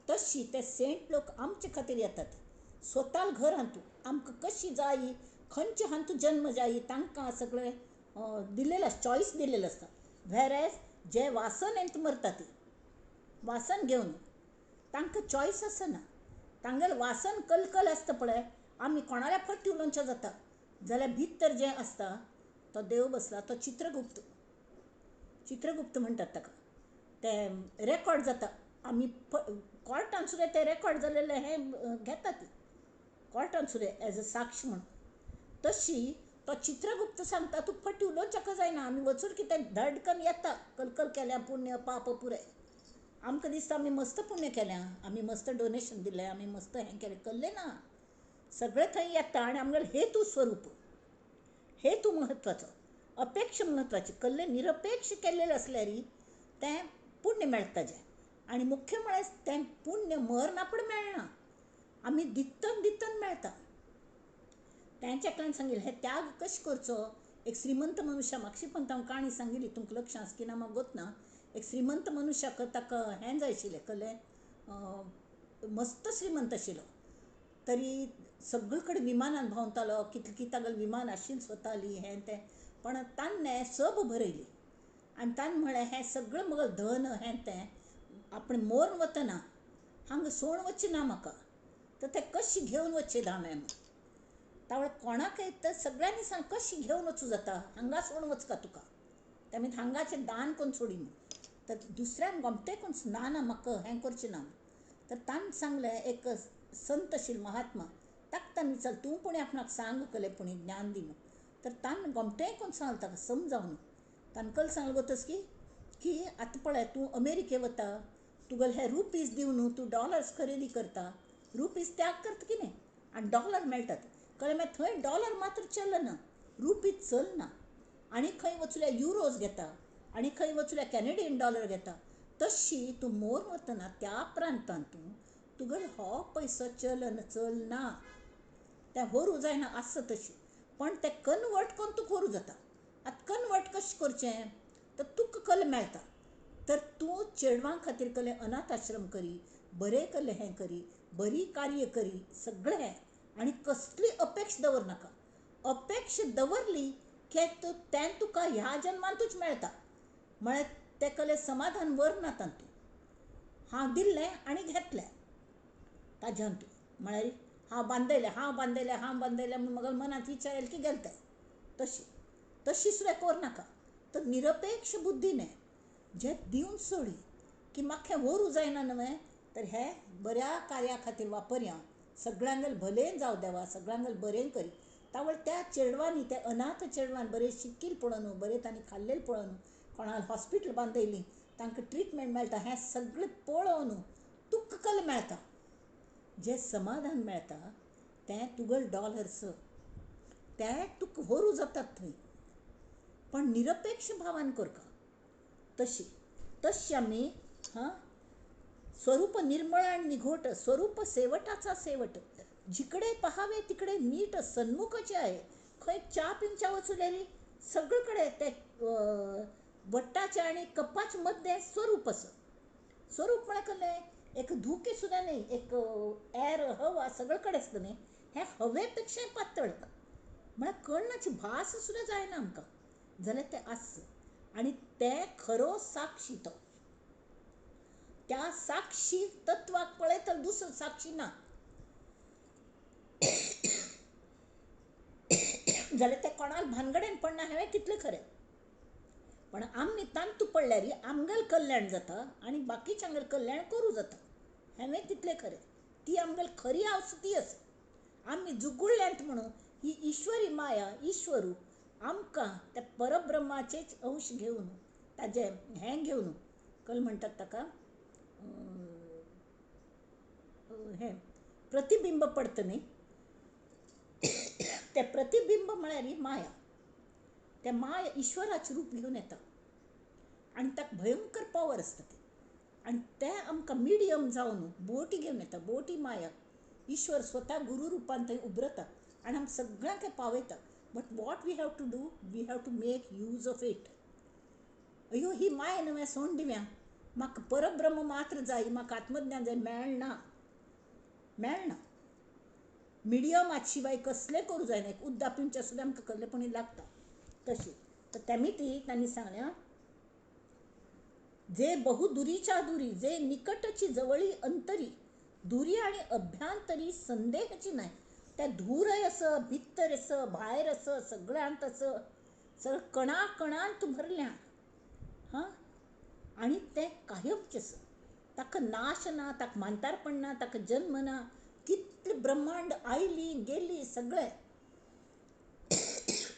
तशी ते सेंट लोक आमचे खातीर येतात. स्वताल घर हातूं आमकां कशी जायी खंयचे हातूं जन्म जायी तांकां सगळें दिलेलें आसता, चॉयस दिलेलें आसता. वेर जे वासनेंत मरता ती वासन घेवन तांकां चॉयस आसना, तांगेलें वासन कलकल आसता पळय. आमी कोणाल्या फटी उलोवचें जाता जाल्यार भितर जें आसता तो देव बसला तो चित्रगुप्त, चित्रगुप्त म्हणटात ताका. ते रेकॉर्ड जाता, आमी कोर्टान सुद्दां ते रेकॉर्ड जालेलें हें घेतात ती कोर्टान सुद्दां एज अ साक्ष म्हूण. तशी तो चित्रगुप्त सांगता तुका फटी उलोवच्याक जायना, आमी वचून कितें धडकन येता कलकल केल्या पुण्य पाप पुराय. आमकां दिसता आमी मस्त पुण्य केल्या, आमी मस्त डोनेशन दिलें, आमी मस्त हें केलें, कल्लें ना, सगळें थंय येता. आनी आमगेलें हेतू स्वरूप, हेतू म्हत्वाचो, अपेक्षा म्हत्वाची. कल्ले निरपेक्ष केल्लें आसल्यार तें पुण्य मेळटा ताजें. आनी मुख्य म्हळ्यार तें पुण्य मरना पण मेळना, आमी दित्तन दित्तन मेळटा. तांच्या एकल्यान सांगिल्लें हे त्याग कशें करचो. एक श्रीमंत मनुष्या मागशी पण हांव काणी सांगिल्ली, तुमकां लक्षां आसा की ना म्हाका गोत ना. एक श्रीमंत मनुष्याक ताका हें जाय आशिल्लें, कहलें मस्त श्रीमंत आशिल्लो, तरी सगळे कडेन विमानान भोंवतालो, कितलें कितें तागेलें विमान आशिल्लें स्वताली हें तें. पण ताणें सब भरयली आनी ताणें म्हळें हें सगळें म्हगेलें धन हें तें आपण मोर वतना हांगा सोण वचचें ना म्हाका, तर तें कशें घेवन वचचें हांवें. तावळ कोणाकय तर सगळ्यांनी सांग कशें घेवन वचूं जाता, हांगा सोण वचका तुका, ते मागीर हांगाचें दान कोन्न सोडी म्हूण. तर दुसऱ्यान गोमतें कोन्न ना ना म्हाका हें करचें ना. तर ताणें सांगलें एक संत आशिल्लो महात्मा, ताका ताणें विचारलें तूं पुणी आपणाक सांग कलें पुणी ज्ञान दी म्हूण. तर ताणें गोमतें कोन्न सांगलें ताका समजावन. ताणें कल सांगलें गोतस की की आतां पळय तूं अमेरिके वता, तुगेले हे रुपीज दिवन न्हू तूं डॉलर्स खरेदी करता, रुपीज त्याग करता कितें आनी डॉलर मेळटात. कळ्ळें मागीर थंय डॉलर मात्र चलना, रुपीज चलना. आनी खंय वचल्यार युरोज घेता, आनी खंय वचल्यार कॅनेडियन डॉलर घेता. तशी तूं मोर वतना त्या प्रांतांत तूं तुगेलो हो पयसो चलन चलना, तें व्हरूं जायना आसता तशी, पण तें कन्वर्ट करून तुका व्हरूं जाता. आतां कन्वर्ट कशें करचें तर तुका कल मेळटा. तर तूं चेडवां खातीर कलें अनाथ आश्रम करी, बरें कलें हें करी, बरी कार्य करी, सगळें हें, आनी कसली अपेक्षा दवर नाका. अपेक्षा दवरली की तें तुका ह्या जन्मांतूच मेळटा, म्हळ्यार तें कलें समाधान व्हरना तातूंत. हांव दिल्लें आनी घेतलें ताज्यान तूं, म्हळ्यार हांव बांदयलें हांव बांदयलें हांव बांदयलें म्हूण म्हगेल्या मनांत विचार येयलो की गेलें तें. तशी तशी सुद्दां कर नाका. तर निरपेक्ष बुद्धीने जें दिवन सोडी की म्हाका हें व्हरूं जायना न्हय, तर हे बऱ्या कार्या खातीर वापरया, सगळ्यांगेल भलें जावं देवा, सगळ्यांगेल बरें करी. तावळ त्या चेडवांनी, त्या अनाथ चेडवान बरें शिकिल्लें पळोवन, बरें तांणी खाल्लें पळोवन, कोणाक हॉस्पिटल बांदयलीं, तांकां ट्रिटमेंट मेळटा, हें सगळें पळोवन तुका कल मेळटा, जें समाधान मेळटा तें तुगेले डॉलर्स ते तुका व्हरूं जातात थंय, पण निरपेक्ष भावान करका. तशी तशी आमी हां स्वरूप निर्मळ आणि निघोट, स्वरूप सेवटाचा सेवट, जिकडे पहावे तिकडे नीट सन्मुखचे आहे. खंय च्या पिवच्या वचूं सगळीकडे ते वट्टाच्या आणि कपाच्या मध्ये स्वरूप असं. स्वरूप म्हळ्यार कसलें, एक धुकें सुद्दां न्ही, एक एर हवा सगळीकडे आसता न्ही, हें हवे पेक्षाय पातळ, म्हळ्यार कळनाची भास सुद्दां जायना आमकां, जाल्यार तें आस. आनी तें खरो साक्षी तो, त्या साक्षी तत्वाक पळयत दुसरो साक्षी ना. जाल्यार तें कोणाक भानगडेन पडना हें तितलें खरें, पण आमी तांतू पडल्यार आमगेलें कल्याण जाता आनी बाकीच्यांगेलें कल्याण करूं जाता, हें तितलें खरें. ती आमगेली खरी आस ती आसा. आमी जुगुळ्यांत म्हणून ही ईश्वरी माया, ईश्वरू आमकां त्या परब्रह्माचेच अंश घेवन, ताजें हें घेवन, कल म्हणटात ताका हें प्रतिबिंब पडटा न्ही, तें प्रतिबिंब म्हळ्यार ही माया. तें माया ईश्वराचें रूप घेवन येता आनी ताका भयंकर पावर आसता ती, आनी तें आमकां मिडियम जावन बोटी घेवन येता, बोटी माया. ईश्वर स्वता गुरू रुपान थंय उबरता आनी आमकां सगळ्यांक पावयता. But what we have to do, we have to make use of it. अयो ही माया न्हय सोड दिव्या, म्हाका परब्रह्म मात्र जाय, म्हाका आत्मज्ञान जाय, मेळना मेळना. मिडियमा शिवाय कसलें करूं जायना, एक उद्दा पिवच्या सुद्दां आमकां कसलें पुणी लागता. तशी तर तेमी ती तांणी सांगलें, जे बहुदुरीच्या दुरी, जे निकटची जवळी अंतरी, दुरी आणि अभ्यांतरी संदेहची नाही. त्या धूरय असं, भितर असं, भायर असं, सगळ्यांत असं, सगळं कणाकणांत भरल्या हां, आनी तें कायमचें आसा. ताका नाश ना, ताका म्हातारपण ना, ताका जन्म ना. कितलें ब्रह्मांड आयली गेली सगळें,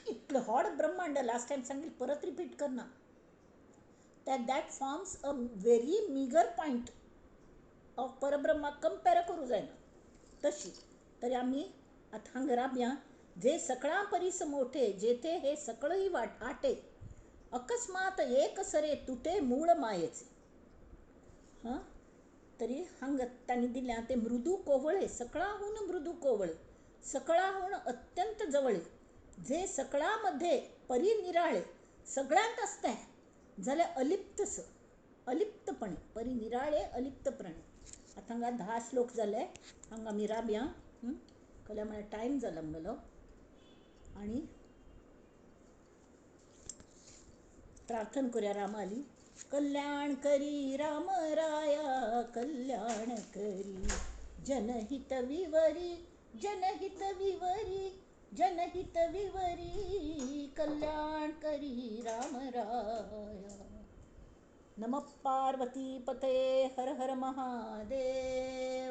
इतलें व्हड ब्रह्मांड, लास्ट टायम सांगिल्लें परत रिपीट करना. That forms a very meagre point of परब्रह्माक compare करूं जायना. तशी तरी आमी आतां हांगा राबया. जे सकळां परीस मोठे, जेथे हे सकळी वाट आटे, अकस्मात एक सरे तुटे मूळ मायेचे. हां, तरी हांगा तांणी दिल्या तें मृदू कोवळे, सकळाहून मृदू कोवळे, सकळाहून अत्यंत जवळे, जे सकळामध्ये परिनिराळे, सगळ्यांत असते जाल्यार अलिप्तस, अलिप्तपणे, परिनिराळे अलिप्तपणे. आतां हांगा 10 श्लोक जाले. हांगा आमी राबया, कल्या म्हळ्यार टायम जाला आमगेलो. आनी प्रार्थना करुया रामाली. कल्याण करी राम राया, कल्याण करी, जनहित विवरी, जनहित विवरी, जनहित विवरी, कल्याण करी राम राया. नमः पार्वती पते, हर हर महादेव.